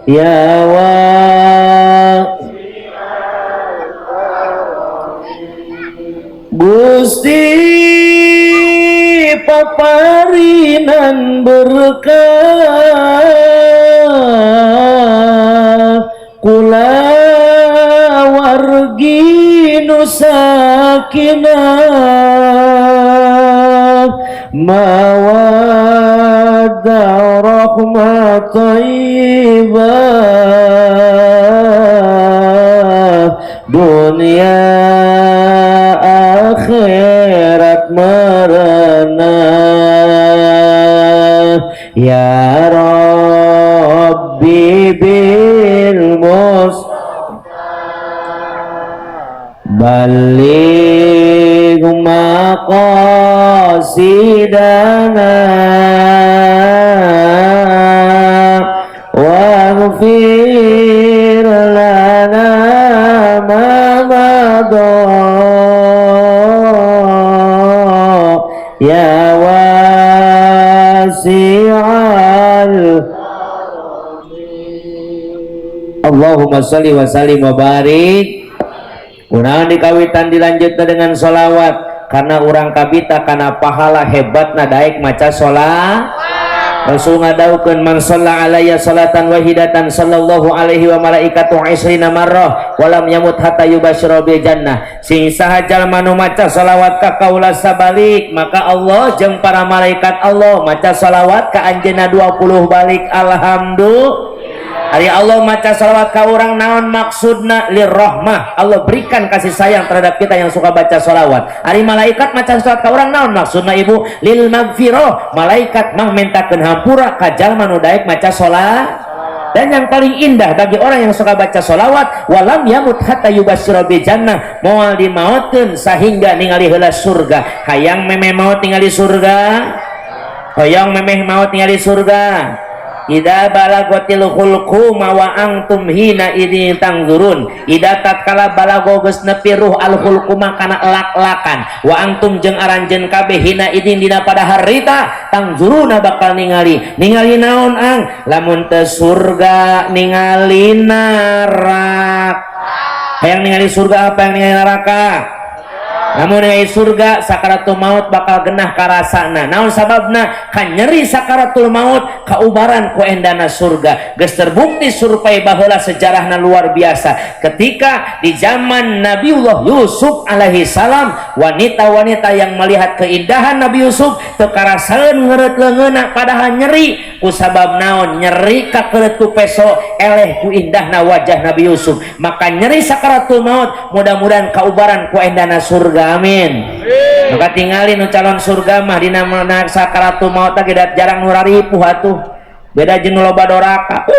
Speaker 1: ya wa Gusti paparinan berkah kula wargi nu sakinah mawaddah rahmah thayyibah dunia akhirat merenah ya Rabbi bil Mustafa baligh maqasidana waghfir lana ma madha ya wasi'al. Allahumma sholli wa sallim wa barik. Kunaon dikawitan dilanjutna dengan sholawat karena urang kabita kana pahala hebatna daek maca sholawat. Rasul ngadaukeun man shalla alayya salatan wahidatan sallallahu alaihi wa malaikatu isrina marrah walam yamut hatta yubashshira bil jannah. Sing saha jalma nu maca sholawat ka kaula sabalik maka Allah jeung para malaikat Allah maca sholawat ka anjeunna 20 balik. Alhamdulillah. Ari Allah maca sholawat ka urang naon maksudna? Lirrahmah, Allah berikan kasih sayang terhadap kita yang suka baca sholawat. Ari malaikat maca sholawat ka urang naon maksudna ibu? Lil magfirah, malaikat mah mentakeun hampura ka jalma nu daek maca sholawat. Dan yang paling indah bagi orang yang suka baca sholawat, walam yamut hatta yubashshira bil jannah, moal dimaotkeun sahingga ningali heula surga. Hayang memeh maot ningali surga? Hoyong memeh maot ningali surga? Idza balagotil khulquma wa antum hina idzin tangzurun. Idza tatkala balago geus nepi ruh al khulquma kana elak-elakan, wa antum jeung aranjeun kabeh hina idzin dina pada harita tangzuruna bakal ningali. Ningali naon ang? Lamun teu surga ningali neraka. Hayang ningali surga apa yang ningali neraka? Namun ningali surga sakaratul maut bakal genah karasana. Naon sababna? Kan nyeri sakaratul maut kaubaran ku endana surga. Geus terbukti survei baheula sejarahna luar biasa. Ketika di zaman Nabiullah Yusuf alaihi salam, wanita-wanita yang melihat keindahan Nabi Yusuf teu karasaeun ngeureut leungeunna padahal nyeri. Ku sabab naon? Nyeri kakeureut ku peso eleh ku indahna wajah Nabi Yusuf. Maka nyeri sakaratul maut mudah-mudahan kaubaran ku endana surga. Amin. Maka tingali nu calon surga mah dina sakaratul maut teh jarang nu raripuh atuh. Beda jeung nu loba doraka.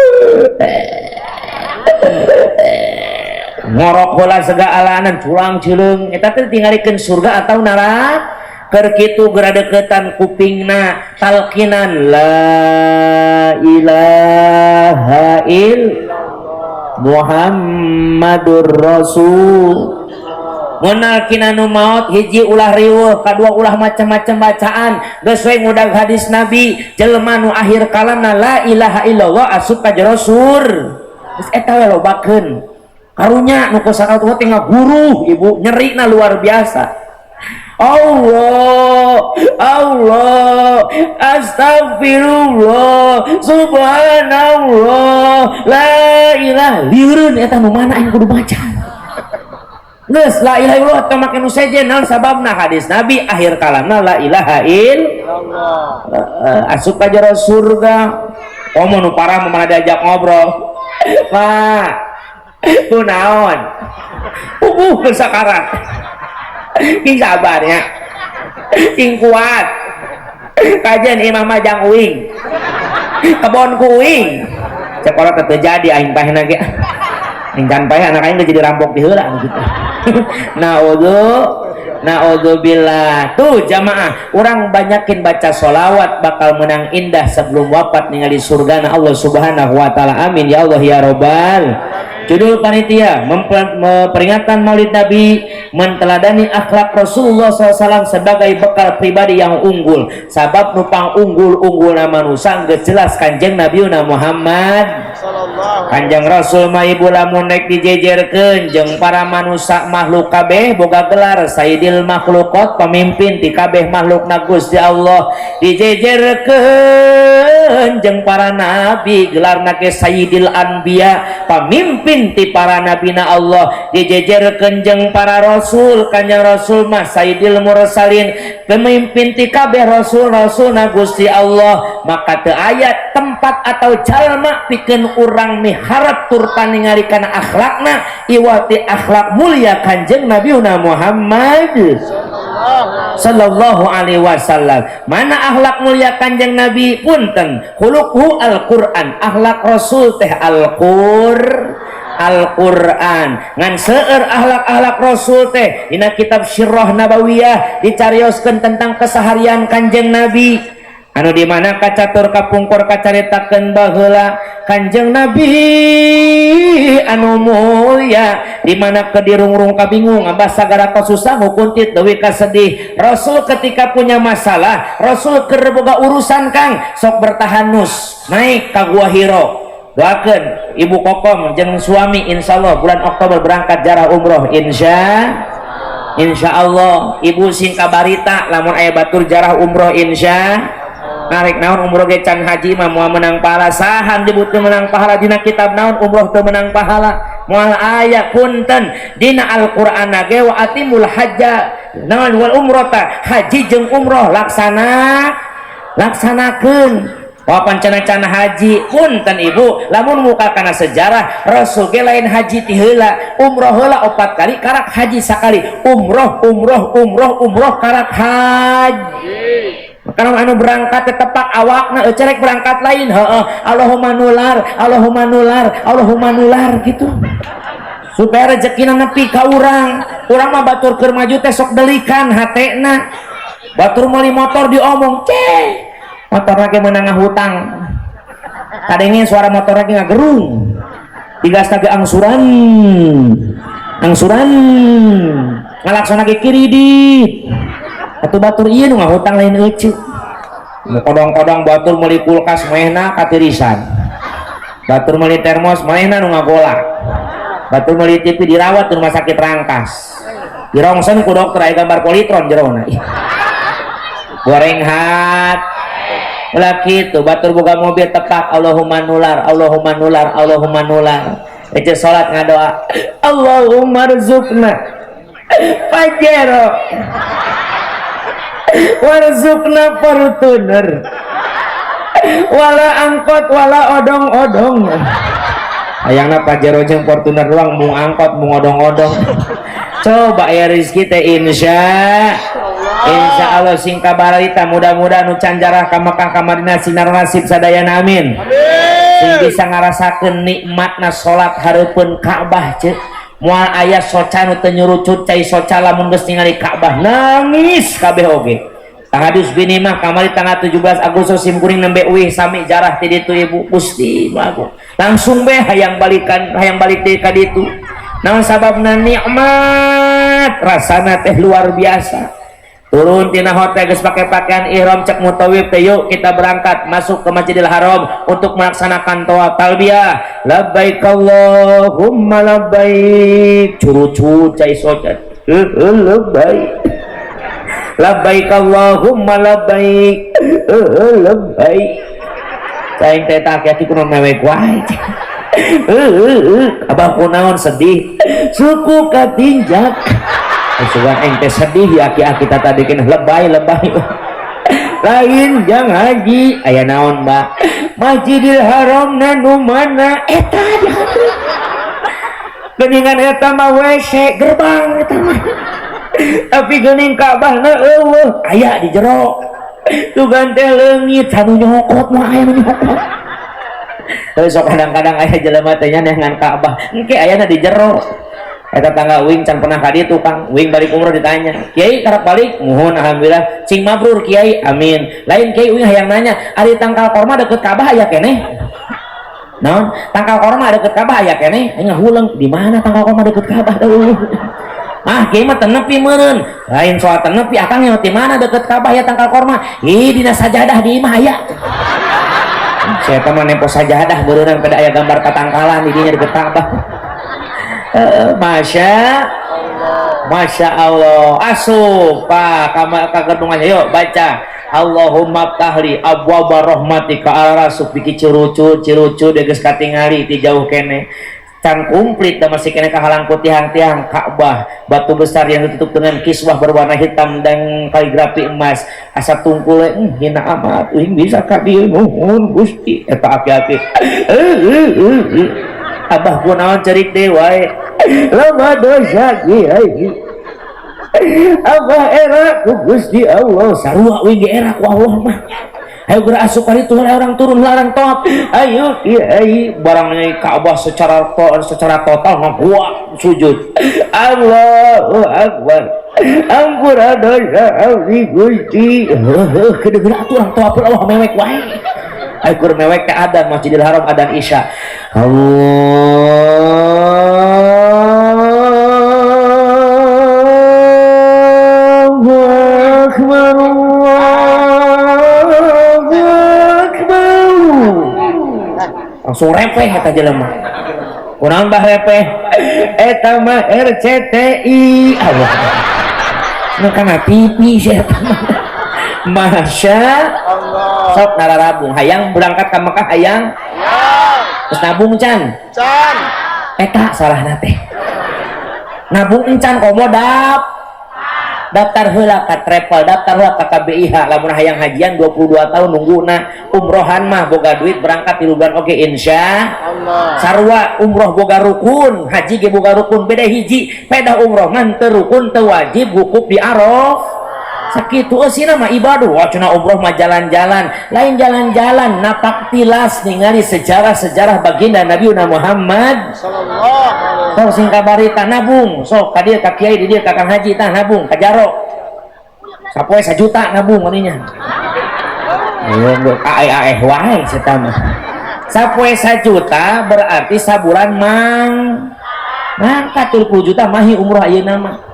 Speaker 1: Ngorok heula segalanan curang cileung eta teh tingalikeun surga atau neraka. Keur kitu geura deukeutan kupingna talqinan la ilaha illallah Muhammadur Rasul. Munalkina nu maot hiji ulah riweuh, kadua ulah macam-macam bacaan. Geus we ngudag hadis Nabi, jelema nu akhir kalamna la ilaha illallah asup ka jero surga. Geus eta we lobakeun. Karunya nu ku sakaratul maut teh ngaguruh ibu, nyerina luar biasa. Allah, Allah, astagfirullah, subhanallah, la ilaha. Lieureun eta nu mana aing kudu maca. Geus la ilaha illallah teh make nu sejen naon sababna? Hadis Nabi akhir kalamna la ilaha illallah. Asup ka jero surga. Komo nu parah mah mana diajak ngobrol. Pak, kunaon? Puguh keur sakarat. King sabarnya. King kuat. Kajian imah mah jang uing. Kebon ku uing. Cek kolot teh jadi aing pahna ge. Aing can paeh anak aing jadi rampok di heula gitu. Nah, wudu Naudzubillah. Tuh jamaah, urang banyakin baca sholawat bakal menang indah sebelum wafat ningali surgana Allah Subhanahu wa taala. Amin ya Allah ya robbal. Judul panitia peringatan Maulid Nabi, menteladani akhlak Rasulullah SAW sebagai bekal pribadi yang unggul. Sabab nupang unggul-unggul manusia geus jelas Kanjeng Nabi Muhammad. Kanjeng Rasul mah ibu lamun rek dijejerkeun jeung para manusia makhluk kabeh boga gelar Sayyidil Makhluqat, pemimpin ti kabeh makhlukna Gusti Allah. Dijejerkeun jeung para nabi gelarna ge Sayyidil Anbiya, pamimpin ti para nabina Allah. Dijejerkeun jeung para rasul, Kanjeng Rasul mah Sayyidil Mursalin, pemimpin ti kabeh rasul-rasulna Gusti Allah. Maka teu aya tempat atau jalma pikeun urang miharap tur paningali kana akhlakna iwati akhlak mulia Kanjeng Nabi Muhammad sallallahu alaihi wasallam. Mana akhlak mulia Kanjeng Nabi? Punten, khuluquhu Al-Qur'an, akhlak Rasul teh Al-Qur'an. Ngan seueur akhlak-akhlak Rasul teh dina kitab Sirah Nabawiyah dicarioskeun tentang keseharian Kanjeng Nabi, anu di mana kacatur kapungkur kacaritakeun baheula Kanjeng Nabi anu mulia di mana kedirungrung kabingung abah sagara kasusah hukuntit deui kasedih. Rasul ketika punya masalah, Rasul keur boga urusan Kang sok bertahanus naik ka Gua Hiro. Doakeun Ibu Kokom jeung suami, insyaallah bulan Oktober berangkat jarah umroh, insya Allah. Ibu sing kabarita lamun aya batur jarah umroh, insya. Narik naon umroh ge can haji mah moal menang pahala. Saha nyebutkeun menang pahala? Dina kitab naon umroh teu menang pahala? Moal aya, punten. Dina Al-Qur'an ge wa atimul hajja naon wal umrota, haji jeung umroh laksanakeun. Wah, pancana-cana haji, punten ibu, lamun muka kana sejarah Rasul ge lain haji ti heula, umroh heula 4 kali, karak haji sakali, umroh umroh umroh umroh karak haji. Karena anu berangkat tepak awakna cerek berangkat lain, heeh, Allahumma nular, Allahumma nular, Allahumma nular gitu. Supaya rezekina nepi ka urang. Urang mah batur keur maju teh sok delikan hatena. Batur meuli motor diomong, "Ceh, motor lagi menang hutang." Kadangnya suara motor lagi ngagerung. Digas lagi angsuran. Angsuran. Ngalaksana ke kredit. Atuh batur ieu nu ngahutang lain euceu. Kodong-kodong batur meuli kulkas manehna katirisan. Batur meuli termos manehna nu ngagolak. Batur meuli TV dirawat di rumah sakit Rangkas. Dirongsen ku dokter aya gambar politron jerona. Goreng hat. Ulah kitu, batur boga mobil tepak Allahumma nular, Allahumma nular, Allahumma nular. Ece salat ngadoa, Allahumma rzuqna Pajero warzuqna Fortuner wala angkot wala odong-odong. Hayangna Pajero jeung Fortuner doang, mung angkot mung odong-odong. Coba ya rezeki teh insya Allah sing kabarita, mudah-mudahan nu can jarah ka Mekah ka Madinah sinar nasib sadayana, amin. Sing bisa ngarasakeun nikmatna salat hareupeun Ka'bah ceuk. Moal aya soca nu teu nyurucut cai soca lamun geus ningali Ka'bah nangis kabeh oge. Tang hadis bini mah kamari tanggal 17 Agustus sim kuring nembe uih sami jarah ti ditu ibu Gusti Agung. Langsung be hayang balikan, hayang balik deui ka ditu. Naon sababna? Nikmat rasana teh luar biasa. Turun tina hotel geus pake pakaian ihram, cek mutawif teh, yuk kita berangkat masuk ke Masjidil Haram untuk melaksanakan tawaf talbiyah. Labbaik Allahumma labbaik. Curucut cai socat. Labbaik. Labbaik Allahumma labbaik. Labbaik. Cai teh tak aki kudu mewek wae. Abah kunaon sedih? Suku katinjak. Sugan aing teh sedih ya aki-aki tadi kena lebay lebay. Lain jang haji aya naon mbak? Masjidil Haram nu mana? Eta di hareup. Geuningan eta mah WC gerbang eta mah. Tapi geuning Ka'bah na eueuh aya di jero. Sugan teh leungit anu nyokot mah aya nu nyokot. Terus sok kadang-kadang aya jelema teh nya neangan Ka'bah, engke ayana di jero. Eta tangga uing can pernah ka ditu Kang. Uing balik umroh ditanya, "Kiai karep balik?" "Muhun alhamdulillah." "Cing mabrur Kiai." "Amin." "Lain Kiai uing hayang nanya, ari tangkal korma deket Ka'bah aya keneh?" Naon? Tangkal korma deket Ka'bah aya keneh? Aing ngahuleng, di mana tangkal korma deket Ka'bah tuh? Ah, kiai mah tenepi meureun. Lain soal tenepi, akang nyaho ti mana deket Ka'bah ya tangkal korma? Ih, dina sajadah di imah aya. Saya mah nempo sajadah beureunan pada aya gambar tatangkalan di dinya deket Ka'bah. Masya Masya Allah. Asup Pak ka gedungannya, yuk baca Allahumma ftahli abwaba rahmatika ala rasuk biki cirucu cirucu deges katingali ti jauh kene can komplit da masih kene kahalang ku tiang-tiang Ka'bah, batu besar yang ditutup dengan kiswah berwarna hitam dan kaligrafi emas. Asa tungkul hina amat uing bisa ka dieu, nuhun Gusti. Eta aki-aki, abah kunaon cerik deui wae, lama dosa kiai, abah era ku Gusti Allah, sarua uing ge era ku Allah mah. Ayo geura asup ka ditu, orang turun larang tawaf, ayo kiai. Barangnya Ka'bah secara secara total ngabuat sujud, Allahu Akbar, ampura dosa abdi Gusti. Heuh, kedegeura atuh urang tawaf, Allah mewek wae. Ayo kur mewek teh adan Masjidil Haram, adan Isya. Allahu Akbar, Allahu Akbar. Langsung repeh eta jelema. Kunaon bah repeh? Eta mah RCTI. Allah. Nu kana TV sih eta mah. Masya
Speaker 2: Allah.
Speaker 1: Sok nararabung hayang berangkat ke Mekah, hayang terus nabung can?
Speaker 2: Can.
Speaker 1: Eta salahna teh nabung encan, komo dap daftar heula ka travel, daftar heula ka KBIH lamun hayang hajian. 22 tahun nungguna. Umrohan mah boga duit berangkat 3 bulan, oke, insya
Speaker 2: Allah.
Speaker 1: Sarua umroh boga rukun, haji ge boga rukun, beda hiji, beda umroh ngan teu rukun, teu wajib wukuf di Arafah. Sakitu eusina mah ibadah. Wah, cenah umroh mah jalan-jalan. Lain jalan-jalan, napak tilas ningali sejarah-sejarah baginda Nabi Muhammad
Speaker 2: sallallahu alaihi.
Speaker 1: Sok sing kabarita nabung, sok ka dieu ka kiai di dieu ka Kang Haji tah nabung ka jaro. Sapoe 1 juta nabung aninya. Ayo ae ae wae eta mah. Sapoe 1 juta berarti sabulan mang mangkat 30 juta mahi umroh ayeuna mah.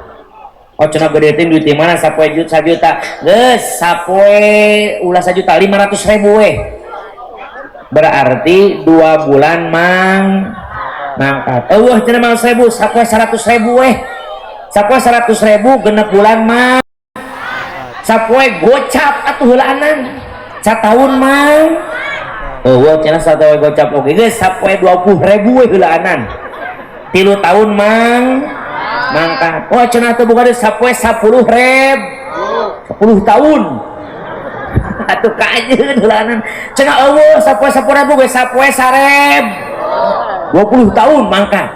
Speaker 1: Oh, cenah gede teh duit di mana sapoe juta 1 juta. Geus sapoe ulah 1 juta, 500 ribu weh. Berarti 2 bulan mang mangkat. Eueuh cenah mang 1000, sapoe 100 ribu weh. Sapoe 100 ribu 6 bulan mang. Sapoe gocap atuh heulaanan. Sataun mang. Eueuh cenah sataun gocap oge, geus sapoe 20 ribu we heulaanan. 3 tahun mang mangkat. Oh, cenah teu boga deui, sapoe 10 ribu 10 tahun atuh kajeun heulaanan. Cenah eueuh sapoe 10 ribu geus sapoe 1000 20 tahun mangkat.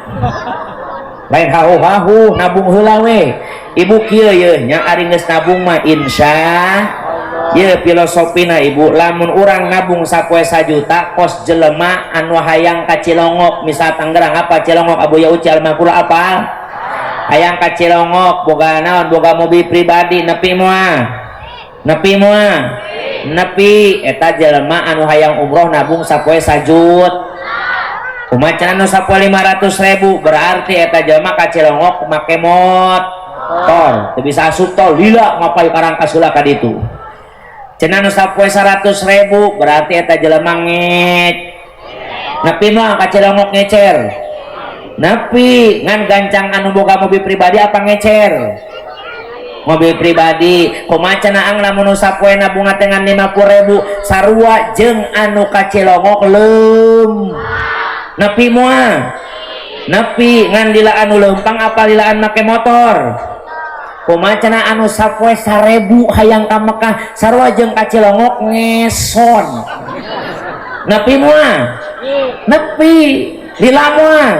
Speaker 1: Lain hahu-hahu, nabung heula we ibu kieu ye nya, ari geus nabung mah insya ye filosofina ibu. Lamun urang nabung sapoe 1 juta kos jelema anu hayang ka Cilongok misal Tangerang, apa Cilongok Abuya Uci Almakura apa hayang ka Cilongok boga naon, boga mobil pribadi, nepi moal, nepi moal, nepi. Eta jelema anu hayang umroh nabung sapoe 1 juta, kumaha cenah nu sapoe 500 ribu? Berarti eta jelema ka Cilongok make motor teu bisa asup tol, lila ngapai karangkas heula ka ditu. Cenah nu sapoe 100 ribu, berarti eta jelema ngec, nepi mah ka Cilongok ngecer? Nepi. Ngan gancang anu boga mobil pribadi apa ngecer mobil pribadi? Kumaha cenah ang lamun nu sapoe nabung dengan 50 ribu, sarua jeung anu ka Cilongok leum, nepi moal? Nepi. Ngan lila anu leumpang apa lilaan make motor? Kumaha cenah anu sapoe 1000 hayang ka Mekah, sarua jeung ka Cilongok ngeson, nepi moal? Nepi. Lila moal?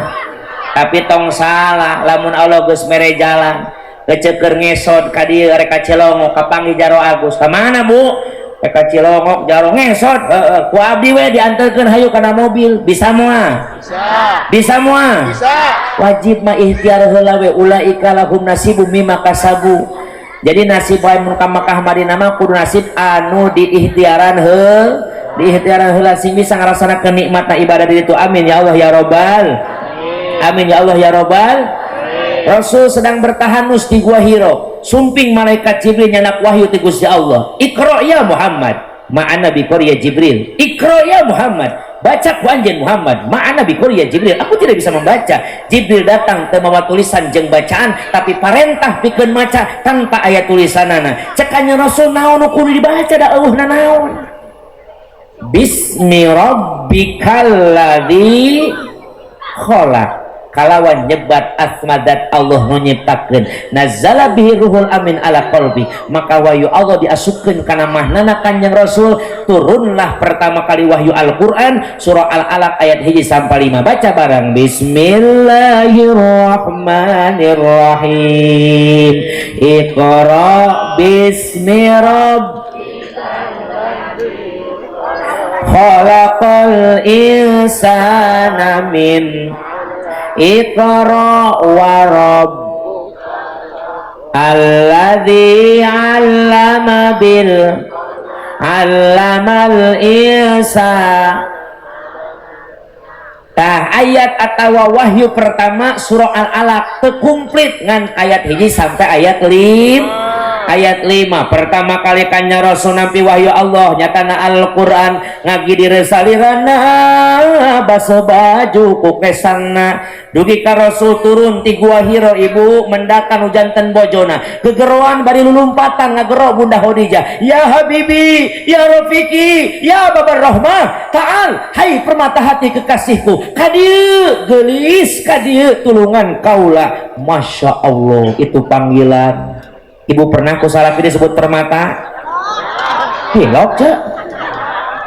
Speaker 1: Tapi tong salah, lamun Allah geus mere jalan keceker ngesot ka dieu rek ka Cilongok, kapanggih Jaro Agus, ka mana Bu? Eka Cilongok jaro ngesot heeh ku abdi we dianterkeun hayu kana mobil bisa moal?
Speaker 2: Bisa.
Speaker 1: Bisa moal?
Speaker 2: Bisa.
Speaker 1: Wajib mah ikhtiar heula we, ulaika lahum nasibum mimma kasabu. Jadi nasib wae mun ka Makkah Madinah mah kudu nasib anu diikhtiaran heula, diikhtiaran heula sing bisa ngarasana kenikmatan ibadah di ditu. Amin ya Allah ya Rabbal. Amin ya Allah ya Rabbal. Rasul sedang bertahanus di Gua Hiro. Sumping malaikat Jibril nyanak wahyu ti Gusti Allah. Iqra ya Muhammad. Ma'ana bi ya Jibril. Iqra ya Muhammad. Baca ku anjeun Muhammad. Ma'ana bi ya Jibril. Aku tidak bisa membaca. Jibril datang teu mawa tulisan jeung bacaan, tapi parentah pikeun maca tanpa aya tulisanana. Cek kanjeng Rasul naon nu kudu dibaca da eueuh nanaon. Bismi rabbikal ladzi khalaq. Kalawan nyebat asmadat Allah nu nyiptakeun. Nazala bihi ruhul amin ala qalbi. Maka wahyu Allah diasupkeun kana mahnana Kanjeng Rasul. Turunlah pertama kali wahyu Al-Qur'an surah Al-Alaq ayat 1 sampai 5. Baca bareng. Bismillahirrahmanirrahim. Iqra bismi rabbikal khalaqal insana min Iqra wa rabb alladzi 'allama bil 'allamal insana. Tah ayat atawa wahyu pertama surah Al-Alaq teu komplit ngan ayat 1 sampai ayat 5. Ayat 5 pertama kali kanjeng Rasul nampi wahyu Allah nyatana Al-Qur'an ngagidir salirana basuh baju ku kesangna dugi ka Rasul turun ti Gua Hiro ibu mendakan hujanten bojona gegeroan bari lulumpatan ngagero Bunda Khadijah, ya habibi ya rafiqi ya babar rahmah ta'al hai permata hati kekasihku kadieu geulis kadieu tulungan kaula. Masya Allah itu panggilan. Ibu pernah ku salaki disebut permata? Hilok cek.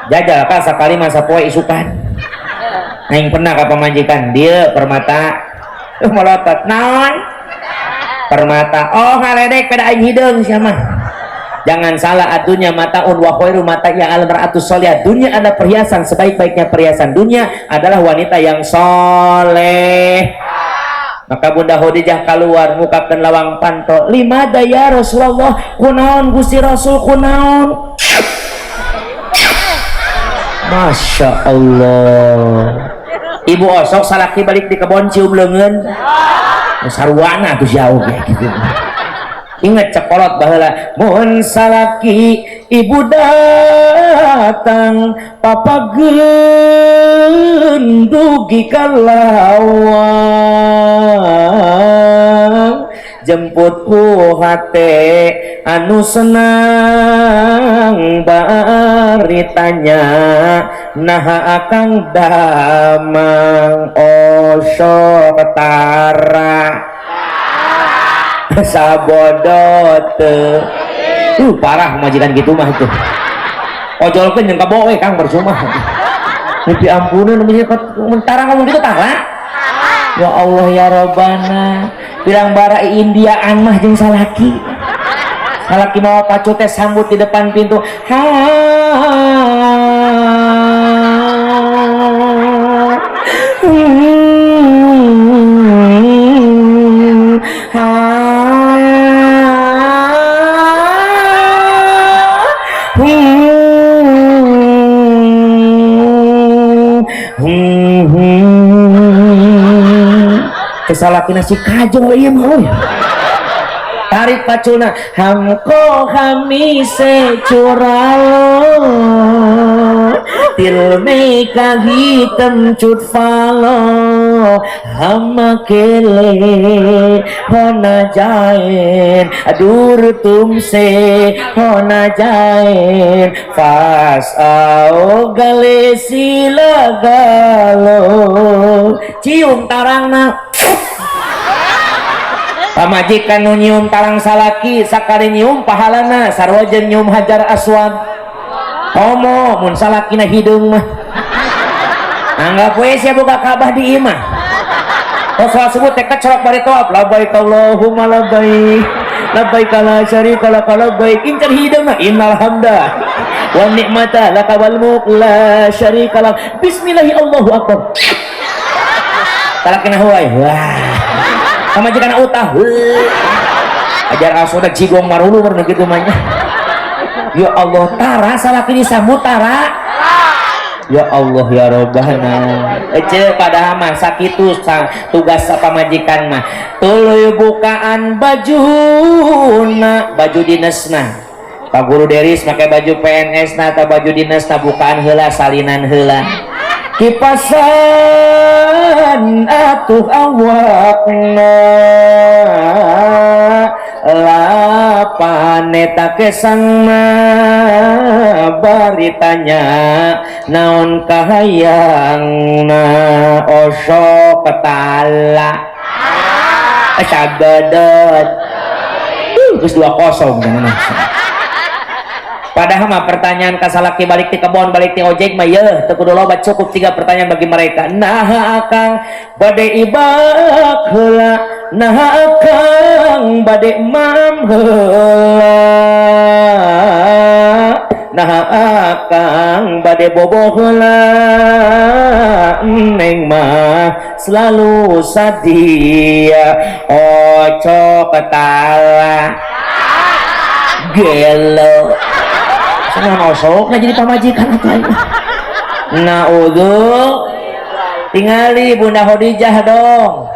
Speaker 1: Jajal ka sakali masa poe isukan. Aing pernah ka pamajikan dia permata. Melotot naon? Permata. Oh ngaledek pada aing hideung sia mah. Jangan salah, adunya mataun wa khairu mata'i al mar'atu sholihah. Dunia adalah perhiasan, sebaik-baiknya perhiasan dunia adalah wanita yang soleh. Maka Bunda Khadijah keluar mukakeun lawang panto. Lima daya Rasulullah, kunaon Gusti Rasul kunaon? Masya Allah. Ibu osok salaki balik di kebon cium leungeun. Sarwana tuh jauh kayak gitu. Ingat cekolot baheula mun salaki ibu datang papageun dugi ka lawang jemput ku hate anu senang bari tanya naha akang damang osok tara sabodo teu. Parah majikan gitu mah itu. Ojolkeun jeung kabo we Kang percuma. Nepi ampuneun mentara ngomong gitu tara. Ya Allah ya Robbana. Bilang bara Indiaan mah jeung salaki. Salaki mawa pacu teh sambut di depan pintu. Ha. Salaki nasi kajol ieu mah euy. Tarik pacuna hamko hamise curalo til meka hitam cut falo hama kele hona jaen adur tumse hona jaen fas ao gale sila galo cium tarangna. Pamajikan nu nyium tarang salaki sakali nyium pahalana sarua jeung nyium hajar aswad. Komo mun salakina hideung mah. Anggap we sia boga Ka'bah di imah. Tos salat subuh teh kecorok bari tawaf labbaik Allahumma labbaik labbaik la syarika lak labbaik incar hideung mah innal hamda Wa ni'mata laka wal mulk la syarika lak. Bismillahi Allahu akbar. Talakina huai. Wah. Pamajikan utah. Ajar asoda jigong marulu meureun kitu mah nya. Ya Allah, tara salaki disambut tara. Ya Allah ya Robbana. Ece padahal mah sakitu tugas pamajikan mah. Tuluy bukaan bajuna, baju dinesna. Pak Guru Deris make baju PNS na atau baju dinas na, bukaan heula, salinan heula. Kipasan atuh awakna, lapan eta kesangna, bari tanya naon kahayangna, osok ketala sagedot. Geus 2-0 jangan masuk. Padahal mah pertanyaan ka salaki balik ti kebon, balik ti ojek mah yeuh teu kudu loba, cukup 3 pertanyaan bagi mereka. Naha akang bade ibak heula, naha akang bade mam heula, naha akang bade bobo heula, neng mah selalu sadia. Oco ketala gelo. Senang osok nggak jadi pamajikan atuh aing. Naudzu tingali Bunda Khadijah dong.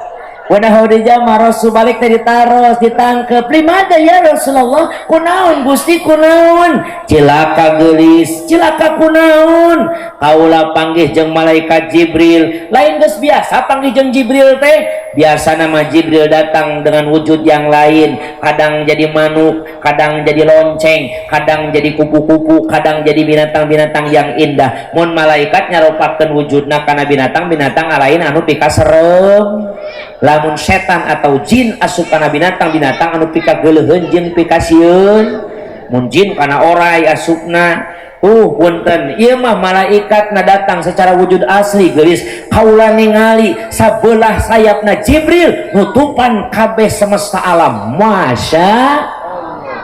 Speaker 1: Bunda Khadijah mah Rasul balik teh ditaros, ditangkep. Limada ya Rasulullah? Kunaon Gusti, kunaon? Cilaka geulis, cilaka kunaon? Kaula panggih jeung malaikat Jibril. Lain geus biasa panggih jeung Jibril teh. Biasa nama Jibril datang dengan wujud yang lain, kadang jadi manuk, kadang jadi lonceng, kadang jadi kupu-kupu, kadang jadi binatang-binatang yang indah. Mun malaikat nyarupakeun wujudna kana binatang-binatang lain anu pikaserem. Lamun setan atau jin asup kana binatang-binatang anu pikageuleuheun jeung pikasieun. Mun jin kana orai asupna. Punten, ieu mah malaikat na datang secara wujud asli geulis. Kaula ningali sabelah sayapna Jibril nutupan kabeh semesta alam. Masya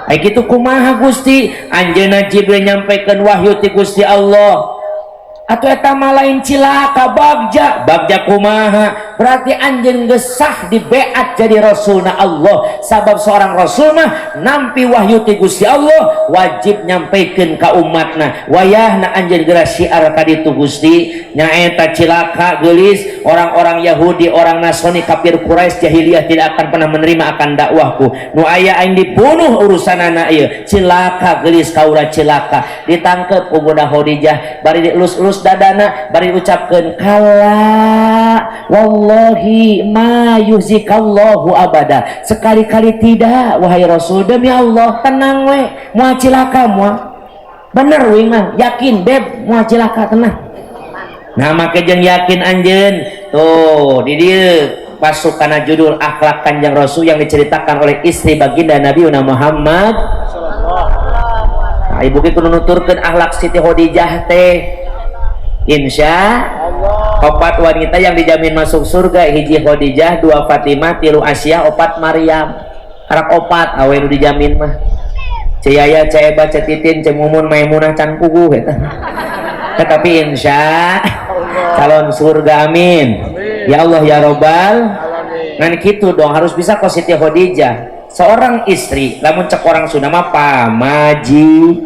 Speaker 1: ai kitu kumaha Gusti? Anjeunna Jibril nyampaikan wahyu ti Gusti Allah. Atuh eta mah lain cilaka, bagja. Bagja kumaha? Berarti anjeun geus sah dibeat jadi rasulna Allah. Sabab seorang rasul mah nampi wahyu ti Gusti Allah wajib nyampaikan ka umatna. Wayahna anjeun geura syiar ka ditu Gusti, nyaeta cilaka geulis orang-orang Yahudi, orang Nasrani, kafir Quraisy jahiliyah tidak akan pernah menerima akan dakwahku. Nu aya aing dibunuh urusanana ieu. Cilaka geulis kaula cilaka. Ditangkep ku Bunda Khadijah, bari dielus-elus dadana, bari ucapkeun kala wallahi ma yuhzikallahu abada. Sekali-kali tidak wahai Rasul, demi Allah tenang we, moal cilaka moal. Bener we mah, yakin beb moal cilaka tenang. Nah make jeung yakin anjeun. Tuh di dieu masuk kana judul akhlak Kanjeng Rasul yang diceritakan oleh istri baginda Nabi Muhammad. Nah, ibu ki kudu nuturkeun akhlak Siti Khadijah teh. Insya
Speaker 2: Allah.
Speaker 1: Opat wanita yang dijamin masuk surga, hiji Khadijah, 2 Fatimah, 3 Asia, 4 Maryam. Karak opat awe nu dijamin mah. Ceyaya, Ceeba, Cetitin, Cemumun, Maimunah, can puguh eta. Tetapi insya
Speaker 2: Allah.
Speaker 1: Calon surga, amin.
Speaker 2: Amin.
Speaker 1: Ya Allah ya Robbal
Speaker 2: Alamin.
Speaker 1: Ngan kitu dong, harus bisa kok Siti Khadijah. Seorang istri, lamun cek orang Sunda mah pamaji.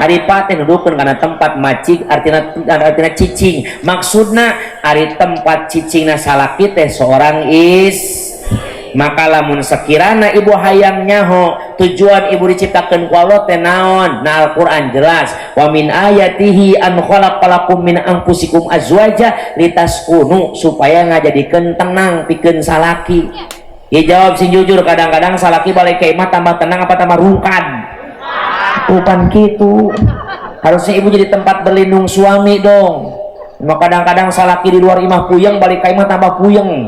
Speaker 1: Ari pate nuduhkeun kana tempat macig artina, artina cicing. Maksudna ari tempat cicingna salaki teh seorang is. Maka lamun sekirana ibu hayang nyaho tujuan ibu diciptakeun ku Allah teh naon? Nah Al-Qur'an jelas, wa min ayatihi an khalaqalakum min anfusikum azwaja litaskunu, supaya ngajadikeun tenang pikeun salaki. Ya jawab sing jujur, kadang-kadang salaki balik ke imah tambah tenang apa tambah rungkad? Bukan gitu. Harusnya ibu jadi tempat berlindung suami dong. Cuma kadang-kadang salaki di luar imah puyeng, balik ke imah tambah puyeng.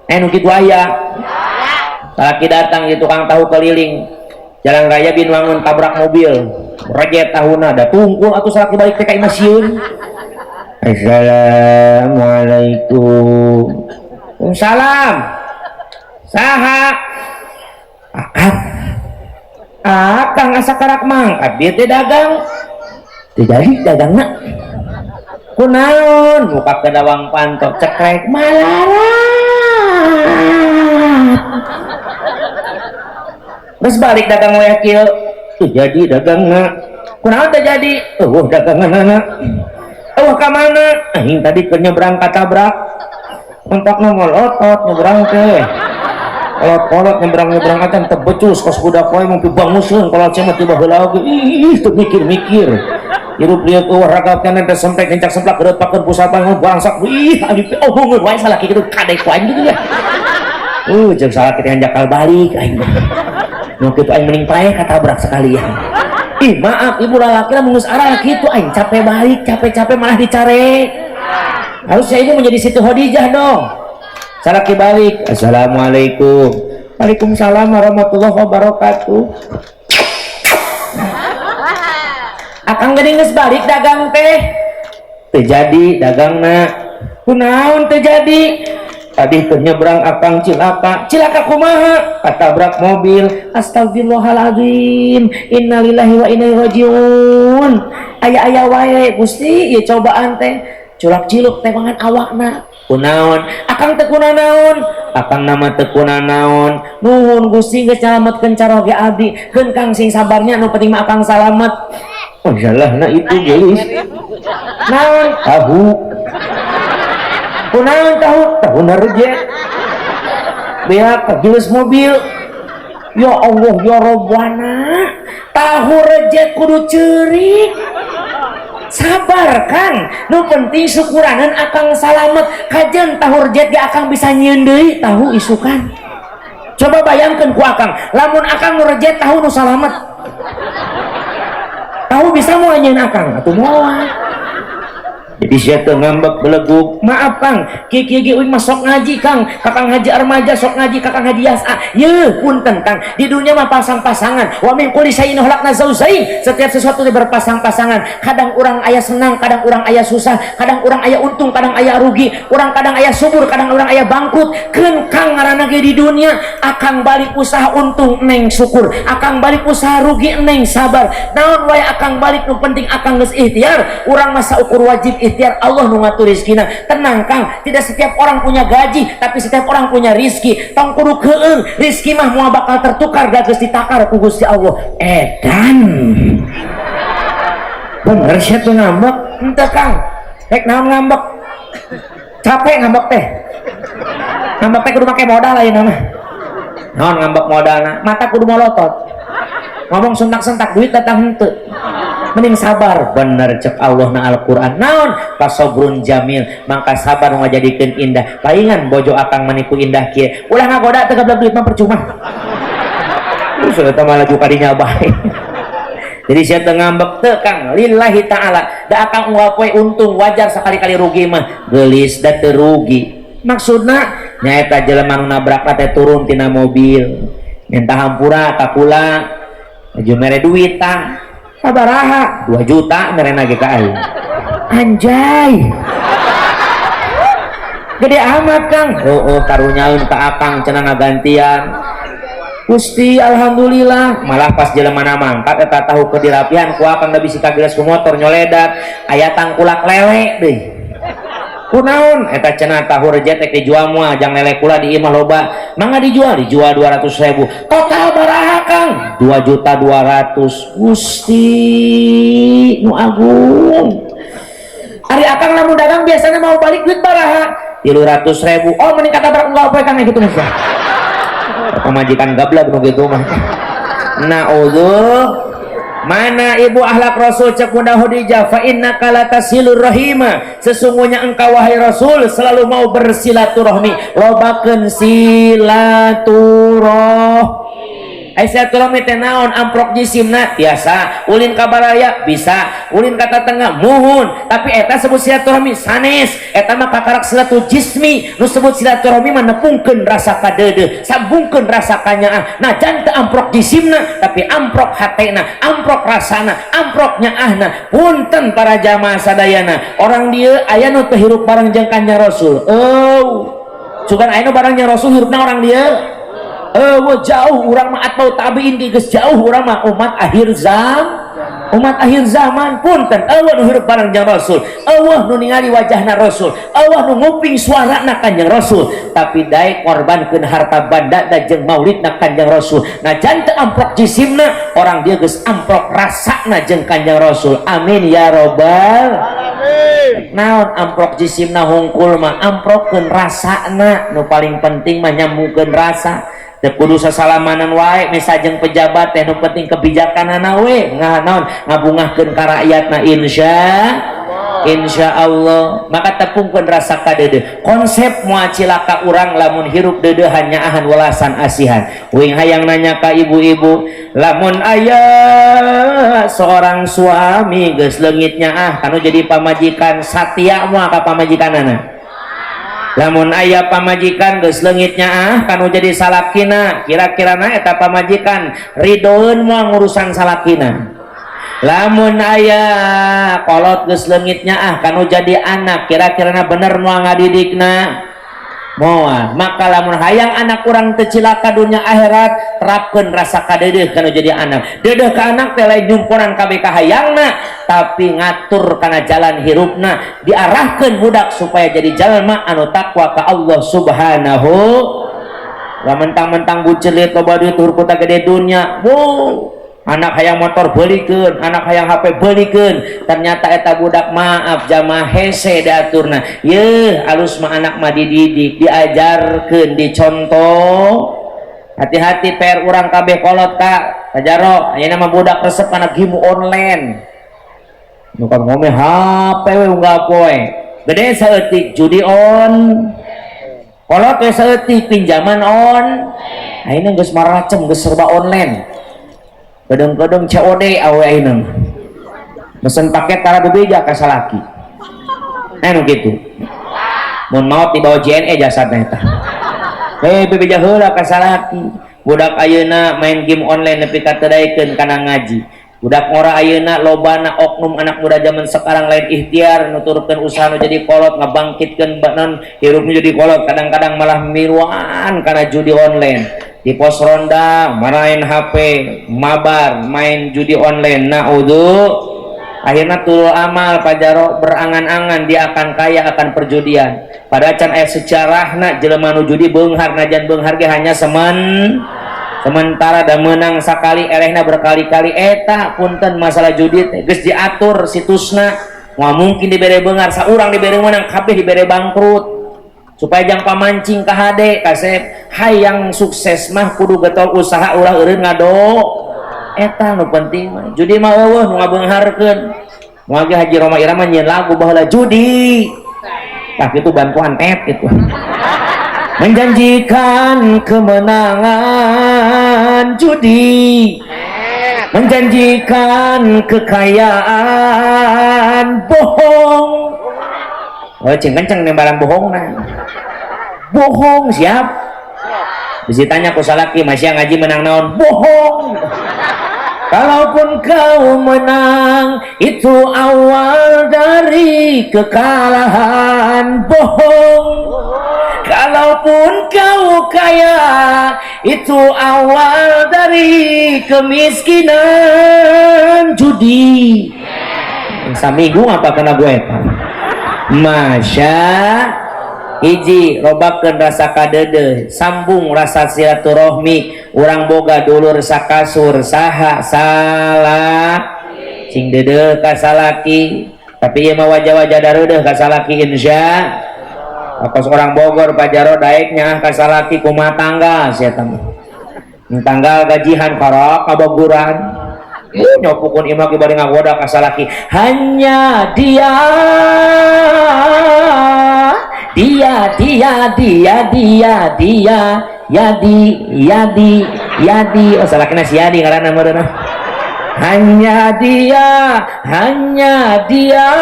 Speaker 1: Nu kitu aya. Salaki datang di tukang tahu keliling jalan raya Binwangun, tabrak mobil, rejet tahuna, da tungkul atuh salaki balik ke imah sieun. Assalamualaikum. Waalaikumsalam. Saha? Akang. Akang asa karak mangkat dia teh dagang. Teu jadi dagangna. Kunaon muka ke dawang panto cekrek malarat. Terus balik dagang wayah kieu. Teu jadi dagangna. Kunaon teu jadi? Eueuh daganganana. Eueuh ka mana? Aing tadi keur nyebrang katabrak. Kontakna molotot nyebrang teh. Kolot-kolot nyebrang-nyebrang acan teu becus kos budak wae mung pibanguseun kolot sia mah tiba heula oge. Ih teu mikir-mikir. Hirup lieu eueuh ragap keneh teh semprek kencak semplak gereupakeun pusat bangsak. Ih abi teh ohongeun wae salaki kitu kadek ku aing kitu ya. Jeung salaki teh hanjakal balik aing mah. Nu kitu aing mending paeh katabrak sekalian. Ih maaf ibu lalaki lah geus arah kitu aing capek balik capek-capek malah dicarek. Harusnya ibu menjadi Siti Khadijah dong. Salaki balik, assalamualaikum. Waalaikumsalam warahmatullahi wabarakatuh. Akang geuning geus balik dagang teh. Teu jadi dagangna. Kunaon teu jadi? Tadi keur nyebrang akang cilaka. Cilaka kumaha? Katabrak mobil. Astagfirullahaladzim. Innalillahi wa inna ilaihi rajiun. Aya-aya wae Gusti ieu cobaan teh. Culak-ciluk teh mangan awakna. Kunaon? Akang teu kunanaon? Akang nama teu kunanaon. Nuhun Gusti geus nyalametkeun caroge abdi. Keun Kang sing sabarnya nu penting mah akang salamet. Oh salahna itu geulis. Naon? Tahu. Kunaon tahu? Tahu narje. Beak kagileus mobil. Ya Allah ya Rabbana. Tahu rejet kudu ceurik. Sabar Kang, nu penting syukuranan akang salamet. Kajen tahu rejet ge akang bisa nyieun deui tahu isukan. Coba bayangkeun ku akang, lamun akang nu rejet tahu nu salamet. Tahu bisa moal nyieun akang atuh moal. Jadi sia teu ngambek belegug. Maaf Kang, kieu-kieu ge uing mah sok ngaji Kang, Kakang Haji Armaja sok ngaji, Kakang Haji Yasa. Yeuh punten Kang, di dunia mah pasang-pasangan. Wa min kulli syai'in khalaqna zawjain. Setiap sesuatu teh berpasang-pasangan. Kadang urang aya senang, kadang urang aya susah, kadang urang aya untung, kadang aya rugi, urang kadang aya subur, kadang urang aya bangkrut. Keun Kang ngaranna ge di dunia, akang balik usaha untung neng syukur, akang balik usaha rugi neng sabar. Naon wae akang balik nu penting akang geus ikhtiar. Urang mah saukur wajib ikhtiar, Allah nu ngatur rizkina. Tenang Kang, tidak setiap orang punya gaji, tapi setiap orang punya rizki. Tong kudu keueung, rizki mah moal bakal tertukar da geus ditakar ku Gusti Allah. Edan. Bener sia teu ngambek? Henteu Kang. Rek naon ngambek? Capek ngambek teh. Ngambek teh kudu make modal ayeuna mah. Naon ngambek modalna? Mata kudu molotot. Ngomong sentak-sentak duit datang henteu. Mending sabar, bener cek Allah na Al-Qur'an. Naon? Pasobrun jamil, mangka sabar nu ngajadikeun indah. Palingan bojo akang manipu indah kieu. Ulah ngagoda teu gablek duit mah percuma. Sudah mah laju kadinya bae. Jadi sia teu ngambek teu Kang, lillahi ta'ala. Da akang unggal poe untung wajar sakali-kali rugi mah. Geulis da teu rugi. Maksudna nyaeta jelema nu nabrak teh turun tina mobil. Minta hampura ka kula. Aju mere duit tah. Sabaraha? 2 juta merena ge ka aing. Anjay. Gede amat Kang. Heueuh karunyaeun ka akang cenah ngagantian. Gusti alhamdulillah. Malah pas jelema mangkat eta tahu keur dirapihan ku akang da bisi kageles ku motor nyoledat. Aya tangkulak lele deui. Kunaon eta cenah tahu rejet teh dijual moal jang lele kula di imah loba. Mangga dijual, dijual 200.000. Total baraha Kang? 2.200.000. Gusti nu agung. Ari akang lamun dagang biasanya mau balik duit baraha? 300.000. Oh mending katabrak unggal poe Kang gitu mah. Pamajikan gablek nu kitu mah. Naudzu. Mana ibu akhlak Rasul cek Bunda Khadijah, fa innaka latasilur rahima, sesungguhnya engkau wahai Rasul selalu mau bersilaturahmi, lobakeun silaturahmi. Ai silaturahmi teh naon? Amprok jisimna tiasa, ulin ka baraya bisa, ulin ka tatangga muhun, tapi eta sebut silaturahmi sanes, eta mah kakarak silatul jismi, nu sebut silaturahmi mah nepungkeun rasa kadeudeuh, sambungkeun rasa kanyaah. Nah jangan teu amprok jisimna, tapi amprok hatena, amprok rasana, amprok nyaahna. Punten para jamaah sadayana, orang dieu aya nu teu hirup bareng jeung Kanjeng Rasul. Eueuh, sugan aya nu bareng jeung Rasul hirupna orang dieu. Jauh urang mah atau tabiin geus jauh urang mah umat akhir zaman. Umat akhir zaman punten eueuh nu hirup bareng jeung Rasul, eueuh nu ningali wajahna Rasul, eueuh nu nguping suarana Kanjeng Rasul, tapi daek korbankeun harta banda da jeung maulidna Kanjeng Rasul. Najan teu amprok jisimna, orang dia geus amprok rasana jeung Kanjeng Rasul. Amin ya robbal
Speaker 2: alamin.
Speaker 1: Naon amprok jisimna hungkul mah, amprokkeun rasana. Nu paling penting mah nyambungkeun rasa. Teu kudu sasalamanan wae mesa jeung pejabat teh, nu penting kebijakanana we naon ngabungahkeun ka rakyatna, insya Allah. Maka tepungkeun rasa kadeudeuh. Konsep moal cilaka urang lamun hirup deudeuh nyaahan welasan asihan. Wing hayang nanya ka ibu-ibu, lamun aya seorang suami geus leungit nyaah kanu jadi pamajikan, satia moal ka pamajikanana? Lamun aya pamajikan geus leungit nyaah kanu jadi salakina, kira-kirana eta pamajikan ridoeun moal ngurusan salakina? Lamun aya kolot geus leungit nyaah kanu jadi anak, kira-kirana bener moal ngadidikna? Moal. Maka lamun hayang anak urang teu cilaka dunya akhirat, terapkeun rasa kadeudeuh kanu jadi anak. Deudeuh ka anak teh lain nyumponan kabeh kahayangna, tapi ngatur kana jalan hirupna, diarahkeun budak supaya jadi jalma anu takwa ka Allah Subhanahu wa. Mentang-mentang bucelit loba duit tur kota gede dunya, wow, anak hayang motor belikeun, anak hayang HP belikeun. Ternyata eta budak, maaf jamaah, hese diaturna. Yeuh, alus mah anak mah dididik, diajarkeun, dicontoh. Hati-hati, PR urang kabeh kolot ka Kajaro ayeuna mah budak resep kana game online. Nu kan ngome HP we unggal poe, gede saeutik judi on, kolot we saeutik pinjaman on. Ayeuna geus maracem, geus serba online. Kedeng-kedeng COD awe ayeuna mesen paket tara bebeja ka salaki. Nu kitu mun maot dibawa JNE jasadna eta. Bebeja heula ka salaki. Budak ayeuna main game online nepi ka teu daekeun kana ngaji. Budak ngora ayeuna lobana oknum anak muda zaman sekarang lain ikhtiar nuturkeun usaha nu jadi kolot, ngabangkitkeun non hirup nu jadi kolot, kadang-kadang malah miluan kana judi online. Di pos ronda main HP, mabar, main judi online, naudzu. Akhirnya tulul amal pajaro, berangan-angan dia akan kaya akan perjudian. Pada can aya sejarahna jelema nu judi beunghar, najan beunghar ge hanya sementara, da menang sakali elehna berkali-kali. Eta punten, masalah judi teh geus diatur situsna, moal mungkin dibere beunghar saurang, dibere menang kabeh dibere bangkrut, supaya jang pamancing ka hade kasep. Hayang sukses mah kudu getol usaha, ulah eureun ngado. Eta nu penting mah. Judi mah eueuh nu ngabeungharkeun. Moal ge Haji Rhoma Irama nyieun lagu baheula judi tah kitu, bantuan tet gitu, menjanjikan kemenangan, judi menjanjikan kekayaan, bohong. Oh, cing kenceng nih barang bohong. Nah, bohong siap bisa tanya ku salaki, masih ngaji menang naon? Bohong. Kalaupun kau menang, itu awal dari kekalahan, bohong. Kalaupun kau kaya, itu awal dari kemiskinan, judi. Saminggu apa kena gue? Masya hiji, robakeun rasa kadeudeuh, sambung rasa silaturahmi. Urang boga dulur sakasur saha salah, cing deudeuh ka salaki, tapi ieu mah wajah-wajah dareudeuh ka salaki, insya. Kos orang Bogor pajaro daek nyaah ka salaki kumaha tanggal sia teh, tanggal gajihan karok kaboguran nyopukun imah bari ngagoda ka salaki. Hanya dia, dia, dia, dia, dia, dia, Yadi, Yadi, Yadi. Oh, salakina si Yadi ngaranna meureunna. Hanya dia, hanya dia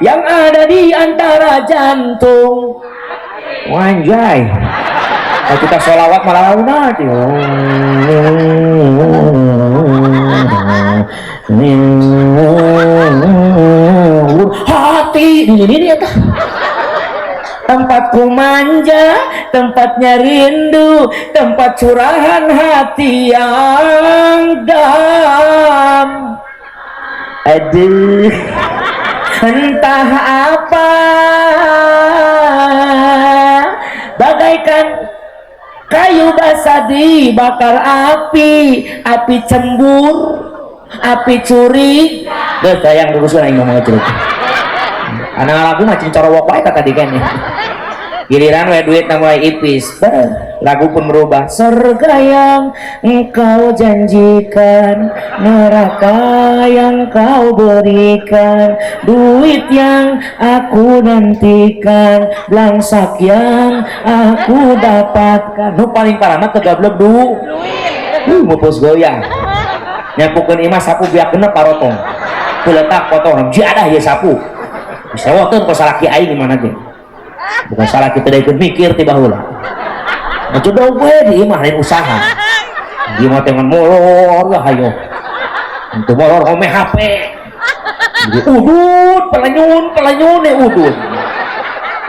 Speaker 1: yang ada di antara jantung. Wanjay, kalau kita sholawat malah nanti. Hati ini ini ya. Tempatku manja, tempatnya rindu, tempat curahan hati yang dam. Aduh, entah apa, bagaikan kayu basah dibakar api, api cembur, api curi. Geus hayang luruskeun aing ngomong curug. Anak lagu mah cing corowok wae tadi kan ya. Giliran we duit mulai ipis, lagu pun berubah. Surga yang engkau janjikan, neraka yang kau berikan, duit yang aku nantikan, belangsak yang aku dapatkan. Nu paling parah mah tegablek du. Mupus goyang. Nyapukeun imah sapu biak genep parotong. Kuletak potong, jadah ya sapu. Sewakeun ku salaki aing mana ge. Bukan salah kita ikut mikir tiba heula. Nah, coba we di imah lain usaha. Di imah teh molor lah hayo. Untuk molor home HP. Jadi udud pelenyun pelenyun nih udud.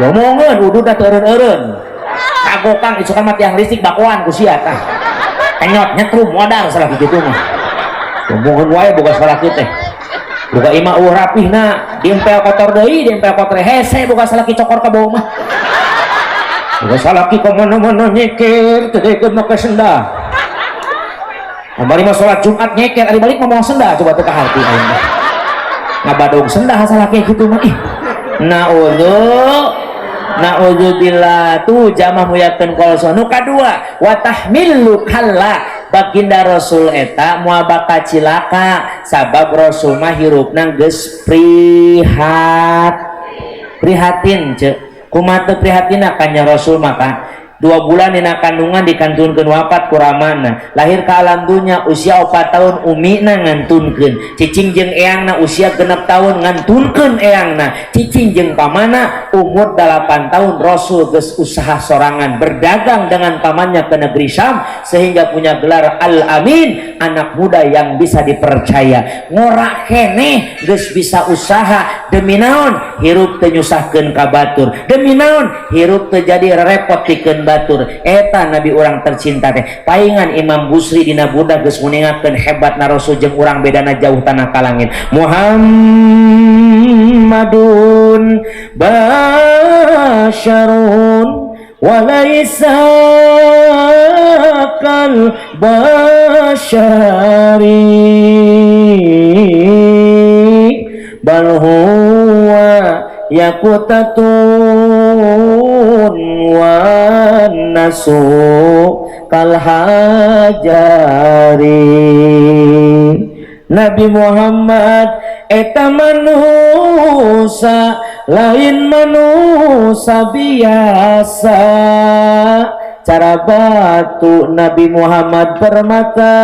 Speaker 1: Ngomongeun udud da teu eureun-eureun. Kagokang isukan mah tiang listrik bakoan ku sia tah. Kenyot nyetrum modal salah kitu mah. Ngomongeun wae boga salaki teh. Boga imah eueuh rapihna, diempel kotor deui, diempel kotor hese boga salaki cokor ka bawah mah. Boga salaki ka mana-mana nyeker, teu daekeun make sendal. Bari mah salat Jumat nyeker, ari balik mah moal sendal coba teu kaharti aing mah. Ngabadog sendal salaki kitu mah ih. Naudzu naudzubillah tuh jamaah muyakeun kolso. Nu kadua wa tahmilu kalla, baginda Rasul eta moal bakal cilaka sabab Rasul mah hirupna geus prihatin. Ceu kumaha teu prihatina kanya Rasul maka 2 bulan dina kandungan dikantunkeun wafat ku ramana, lahir ka alam dunya usia 4 tahun umina ngantunkeun, cicing jeung eangna usia 6 tahun ngantunkeun eangna, cicing jeung pamana umur 8 tahun Rasul geus usaha sorangan berdagang dengan pamannya ke negeri Syam sehingga punya gelar Al-Amin, anak muda yang bisa dipercaya. Ngorak keneh geus bisa usaha demi naon hirup teu nyusahkeun ka batur, demi naon hirup teu jadi repot pikeun batur. Eta nabi urang tercinta teh. Paingan Imam Busri dina budak geus nguningakeun hebatna Rasul jeung urang bedana jauh tanah ka langit. Muhammadun basyarun walaisa kal basyari bal huwa yakutatun wan nasu kal hajari. Nabi Muhammad eta manusa lain manusa biasa, cara batu Nabi Muhammad permata,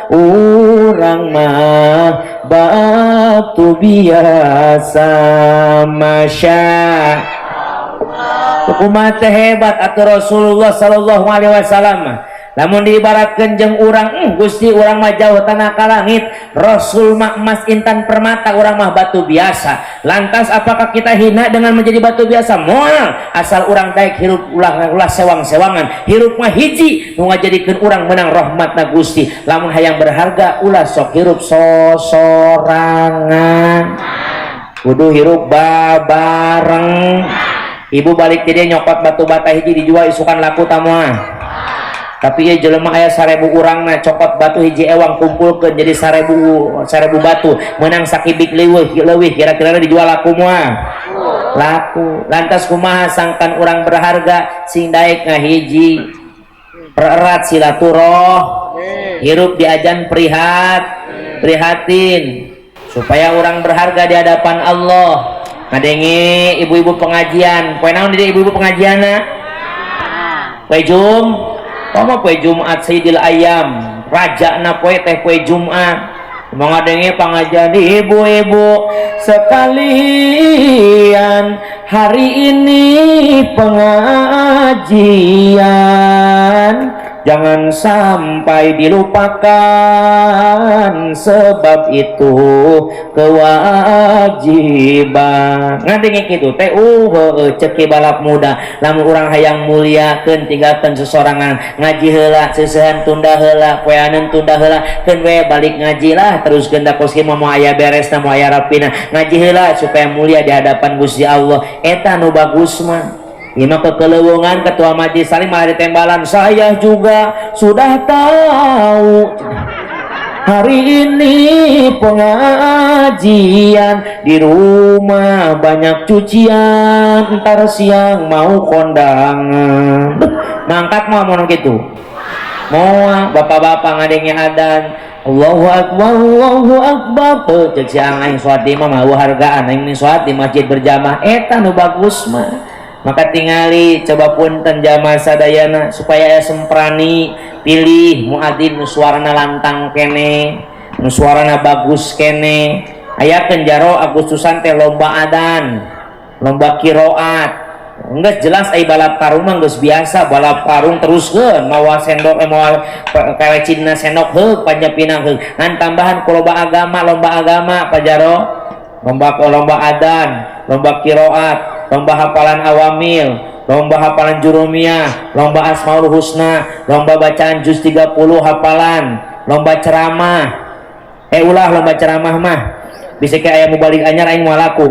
Speaker 1: urang mah batu biasa. Masya kumaha teh hebat atuh Rasulullah sallallahu alaihi wasallam. Lamun diibaratkeun jeung urang, Gusti urang mah jauh tanah ka langit, Rasul mah emas intan permata, urang mah batu biasa. Lantas apakah kita hina dengan menjadi batu biasa? Moal, asal urang daek hirup ulah ulah sewang-sewangan. Hirup mah hiji nu ngajadikeun urang menang rahmatna Gusti. Lamun hayang berharga ulah sok hirup sosorangan. Kudu hirup babareng. Ibu balik ti dieu nyokot batu bata hiji dijual isukan laku tamuah. Tapi ieu jelema aya 1000 urangna cokot batu hiji ewang kumpulkeun jadi 1000 batu menang sakibik leuwih leuwih kira-kira dijual laku moal? Laku. Lantas kumaha sangkan urang berharga sing daek ngahiji, pererat silaturahmi, hirup diajan prihatin supaya orang berharga di hadapan Allah. Ngadenge ibu-ibu pengajian, poe naon di ibu-ibu pengajianna? Poe Jum, oh poe Jumat Sayyidil Ayam, rajana poe teh poe Jumat. Mengadenge pengajian ibu-ibu sekalian, hari ini pengajian Jangan sampai dilupakan, sebab itu kewajiban. Ngadenge kitu teh heueuh cek balap muda, lamun urang hayang muliakeun tinggalkeun sesorangan, ngaji heula seusehan tunda heula, poeaneun tunda heula, keun we balik ngaji lah teruskeun da kos kieu mah moal aya beresna, moal aya rapina. Ngaji heula supaya mulia di hadapan Gusti Allah. Eta nu bagus mah. Ieu mah kekelewungan ketua majelis saling malah ditembalan, saya juga sudah tahu hari ini pengajian di rumah banyak cucian, ntar siang mau kondangan. Mangkat mah mau gitu, mau bapak-bapak ngadengnya adan Allahu Akbar, Allahu Akbar. Tuh cek siang aing sholat di imah mah hargaan aing sholat di masjid berjamaah. Eta nu bagus mah. Maka tingali coba punten jamaah sadayana supaya aya semprani pilih muadzin nu suarana lantang kene, nu suarana bagus kene. Ayakeun jaro Agustusan teh lomba adan, lomba qiraat. Geus jelas ai balap karung mah geus biasa, balap karung teruskeun mawa sendok mawa kawecinna sendok heuk panjapina heuk. Ngan tambahan ku lomba agama Pak Jaro. Lomba adan, lomba qiraat, lomba hafalan awamil, lomba hafalan jurumiyah, lomba asmaul husna, lomba bacaan juz 30 hafalan, lomba ceramah. Ulah lomba ceramah mah. Bisa kayak aya mubalik anyar aing moal laku.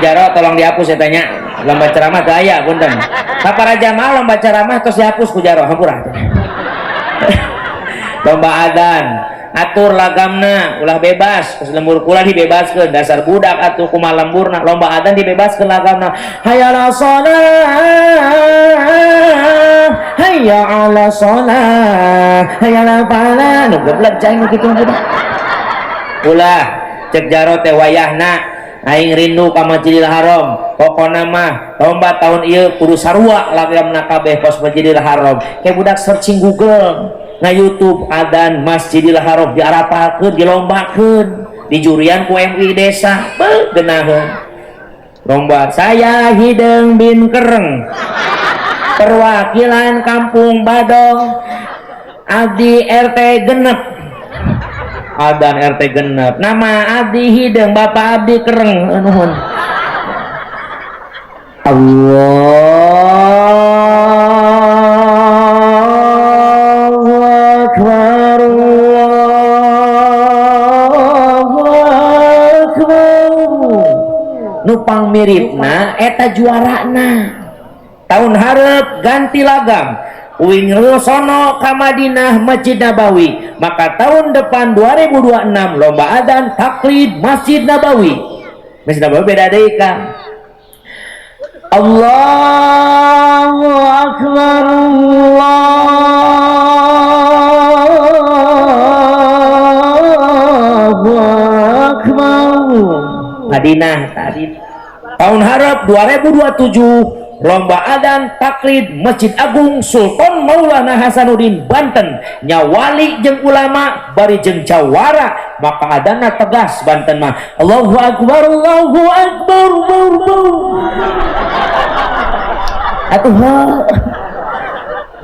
Speaker 1: Jaro tolong dihapus ya tanya. Lomba ceramah teu aya punten. Ka para jamaah lomba ceramah tos dihapus ku Jaro hampura. Lomba adan, atur lagamna ulah bebas, pas lembur kula dibebaskeun dasar budak atuh kumaha lemburna. Lomba adan dibebaskeun lagamna. Hayya ala shalah, hayya ala shalah, hayya ala falah. Nu geblek cai nu kitu budak. Ulah cek Jaro teh wayahna aing rindu ka Masjidil Haram. Pokona mah lomba tahun ieu kudu sarua lagamna kabeh kos Masjidil Haram. Kayak budak searching Google na YouTube adan Masjidil Haram diarapalkeun, dilombakeun, dijurian ku MUI desa, beuh geunaheun. Lomba saya hideung bin kereng, perwakilan kampung Badong, abdi RT genep. Adan RT genep, nama abdi hideung, bapak abdi kereng, nuhun. Allahu Akbar, Allahu Akbar. Nupang miripna eta juarana. Tahun hareup ganti lagam. Uing sono ka Madinah Masjid Nabawi. Maka tahun depan 2026 lomba adan taklid Masjid Nabawi. Masjid Nabawi beda deui ka. Allahu Akbar, Allahu Akbar. Madinah tadi. Tahun harap 2027 lomba adan taklid Masjid Agung Sultan Maulana Hasanuddin Banten, nyawali jeung ulama bari jeung jawara, maka adana tegas Banten mah. Allahu Akbar, Allahu Akbar, Allahu. Atuh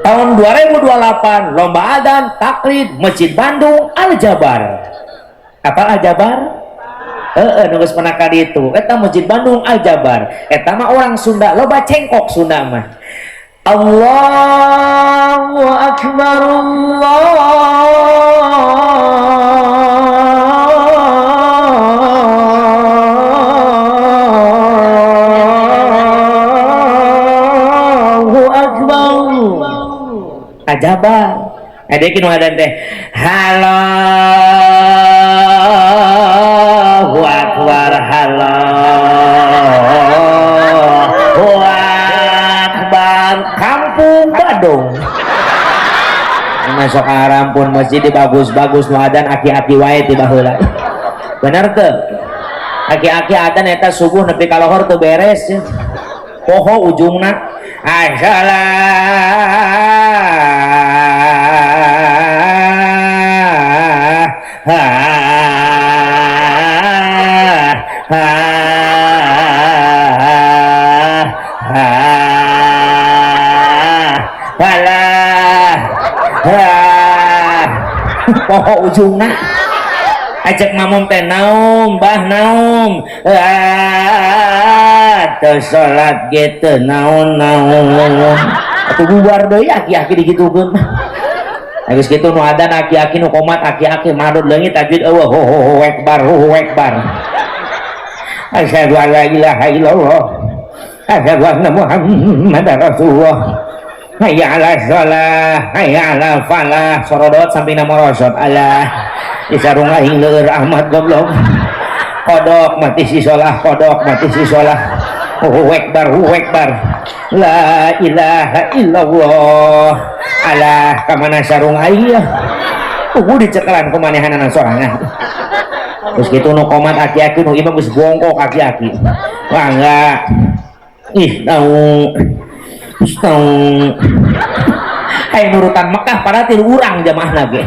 Speaker 1: tahun 2028 lomba adan taklid Masjid Bandung Al Jabar. Apa Al Jabar? Heeh, nu geus pernah ka ditu. Eta Masjid Bandung Al Jabar. Eta mah orang Sunda, loba cengkok Sunda mah. Allahu Akbar, Allahu Akbar. Ajabar. Ada ki nu adan teh. Halo Akbar, Allahu Akbar. Kampung Badung. Masuk haram pun masjid bagus-bagus nu adan aki-aki wae ti baheula. Bener teu? Aki-aki adan eta subuh nepi ka lohor teu beres. Poho ujungna. Asalah ha ha ha ha. Ah, poho ujungna. Ajak mamum teh naum, bah naum. Ah, teu salat ge teu naon-naon. Atuh bubar deui aki-aki digitukeun. Geus kitu nu adan aki-aki, nu komat aki-aki, madod leungit, tajwid eueuh, ho ho ho akbar, ho ho akbar. Asyhadu an la ilaha illallah. Asyhadu anna Muhammadar Rasulullah. Hayya 'ala shalah, hayya 'ala falah. Sorodot sampingna morosot. Alah, di sarung aing leur ahmad goblok. Kodok mati si solah, kodok mati si solah. Allahu akbar, Allahu akbar. La ilaha illallah. Alah, kamana sarung aing ya? Dicekelan ku manehanana sorangan. Terus gitu nu komat aki-aki, nu imam geus bongkok aki-aki. Wah, enggak. Ih, tahu. Terus tahu. Ai nurutan Mekah pada tilu urang jamaahna ge.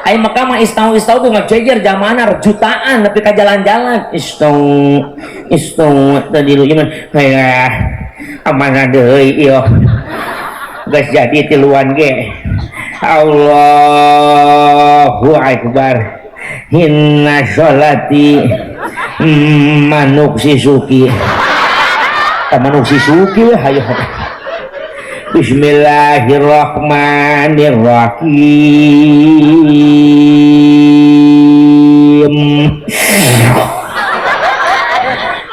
Speaker 1: Ai Mekah mah istau istau tuh ngajejer jamaahna jutaan nepi ka jalan-jalan. Istau istau tadi lu iman. Hayah, amanah deui ieu. Geus jadi tiluan ge. Allahu akbar. Inna sholati manuk sisuki. Manuk sisuki we hayo. Bismillahirrahmanirrahim.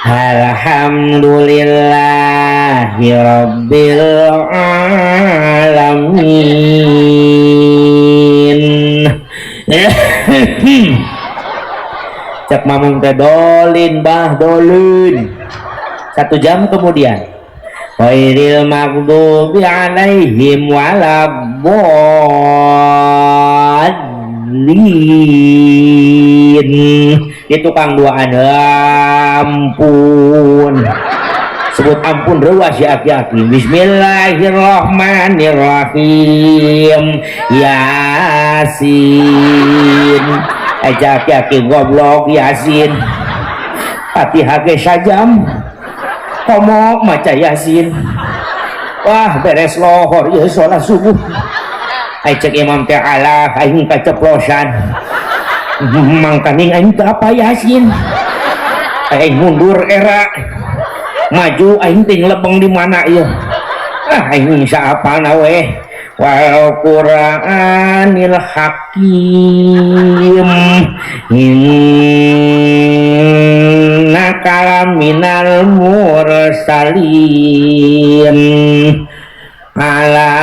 Speaker 1: Alhamdulillahi rabbil alamin. Cek mamung teh dolin bah dolin. 1 jam kemudian, ghairil maghdubi alaihim waladdallin. Di tukang duaan ampun. Sebut ampun reuas si aki-aki. Bismillahirrahmanirrahim. Yasin. Aja aki-aki goblok Yasin. Fatihah ge sajam. Komo maca Yasin. Wah, beres lohor ieu salat subuh. Ai cek imam teh alah aing kaceplosan. Mangkaning aing teu apa Yasin. Aing mundur era. Maju aing teh ngelebeng di mana ieu. Ah, aing saapana we. Wal Qur'anil Hakim. Innaka laminal mursalin. Ala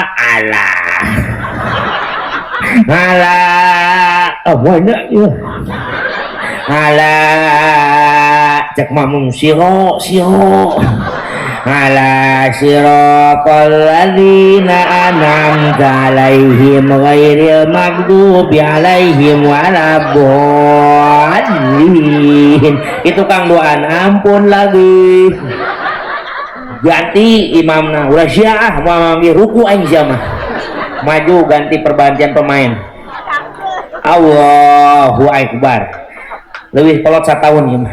Speaker 1: ala ala awana ieu. Ala cek mamung siro siro. Ala siratal ladzina an'amta alaihim ghairil maghdubi alaihim waladdallin. Itu kang doaan ampun lagi. Ganti imamna ulah syiah mamang ruku aing sia mah. Maju ganti pergantian pemain. Allahu akbar. Leuwih kolot satahun ieu mah.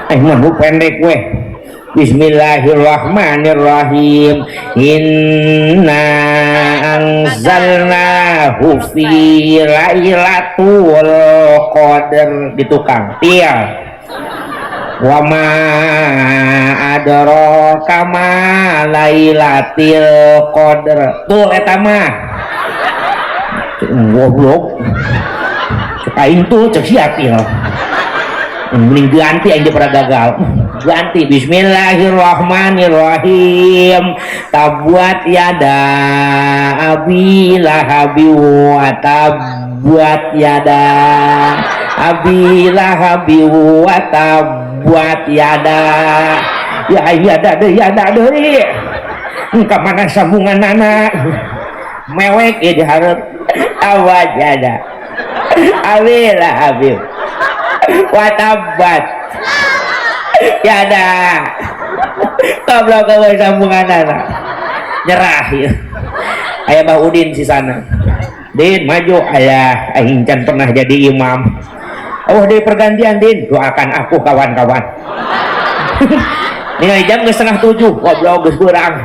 Speaker 1: Aing mah nu pendek weh. Bismillahirrahmanirrahim. Inna anzalnahu fi lailatul qadar. Di tukang tial. Wa ma adraka ma lailatul qadar. Tuh eta mah. Goblok. Cek aing tuh cek sia tial. Mending ganti aing daripada gagal. Ganti bismillahirrahmanirrahim. Tabuat yada abi lahabi wa tabuat yada abi lahabi wa tabuat yada. Ya yada deui yada deui. Ka mana sambunganana? Mewek ieu dihareup. Awat yada abi lahabi wa tabat yada. Goblok eueuh sambunganana. Nyerah ieu. Aya Bah Udin sisana. Din maju ayah aing can pernah jadi imam. Oh di pergantian Din, doakan aku kawan-kawan. Ningali jam geus 6:30, goblok geus beurang.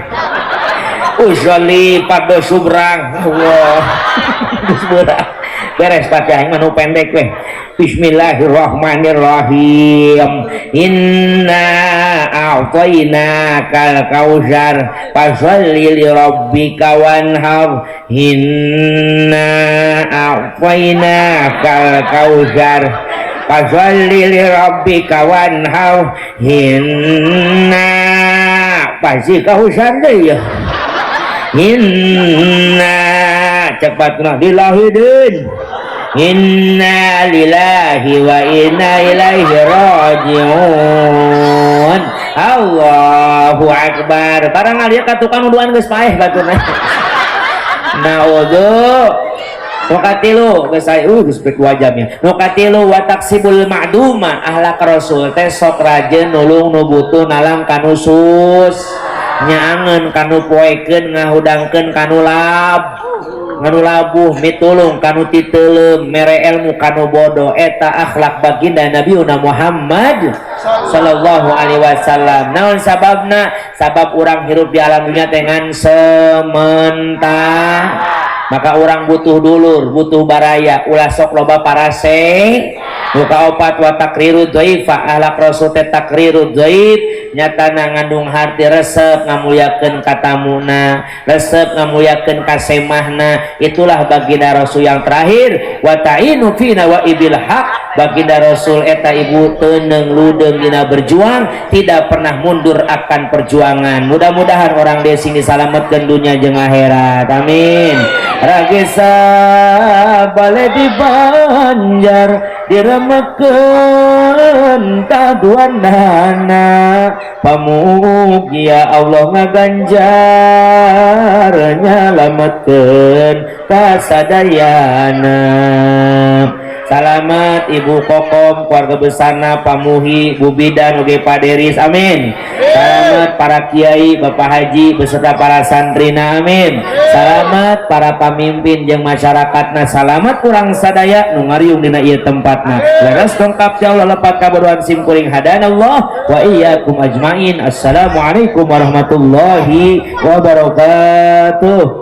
Speaker 1: Usolli fardhu subrang. Allah. Geus beurang. Beres Fatihah mah nu pendek weh. Bismillahirrahmanirrahim. Inna a'tainakal kautsar fasholli li rabbika wanhar. Inna a'tainakal kautsar fasholli li rabbika wanhar. Inna pasti kautsar deui ya. Inna cepatna dilahidin. Inna lillahi wa inna ilaihi rajiun. Allahu akbar. Barang ngalieu ka tukang nuduhan geus paeh baturna. Naudzu. Nu katilu geus aya geus 2 jam ya. Nu katilu wa taksibul ma'duma, akhlak rasul teh sok rajin nulung nu butuh, nalang kanu sus, nyaangeun kanu poekeun, ngahudangkeun kanu lab nganu labuh, mitulung kanu titeuleum, mere ilmu kanu bodoh. Eta akhlak baginda Nabiuna Muhammad sallallahu alaihi wasallam. Naon sababna? Sabab urang hirup di alam dunia teh ngan sementara, maka orang butuh dulur, butuh baraya, ulah sok loba parase. Nu kaopat wa takriru dhaifa, akhlak rasul teh takriru dhaif, nyatana ngandung harti resep ngamuliakeun ka tamuna, resep ngamuliakeun ka semahna. Itulah baginda rasul yang terakhir wa ta'inu fina wa ibil haq, baginda rasul eta ibu teuneng ludeung dina berjuang, tidak pernah mundur akan perjuangan. Mudah-mudahan orang di sini salametkeun dunia jeung akhirat, amin. Ragesa bale di Banjar diremekeun kaduanana, pamugia Allah ngaganjar nyalametkeun kasadayana. Salamat Ibu Kokom, keluarga besarna, Pamuhi, Bu Bidan, oge Pak Deris, amin. Salamat para kiai, Bapak Haji beserta para santrina, amin. Salamat para pamimpin jeung masyarakatna, salamat kurang sadaya nu ngariung dina ieu tempatna. Leres dongkap ya Allah lepat kabodohan sim kuring, hadanallah wa iyyakum ajmain. Assalamualaikum warahmatullahi wabarakatuh.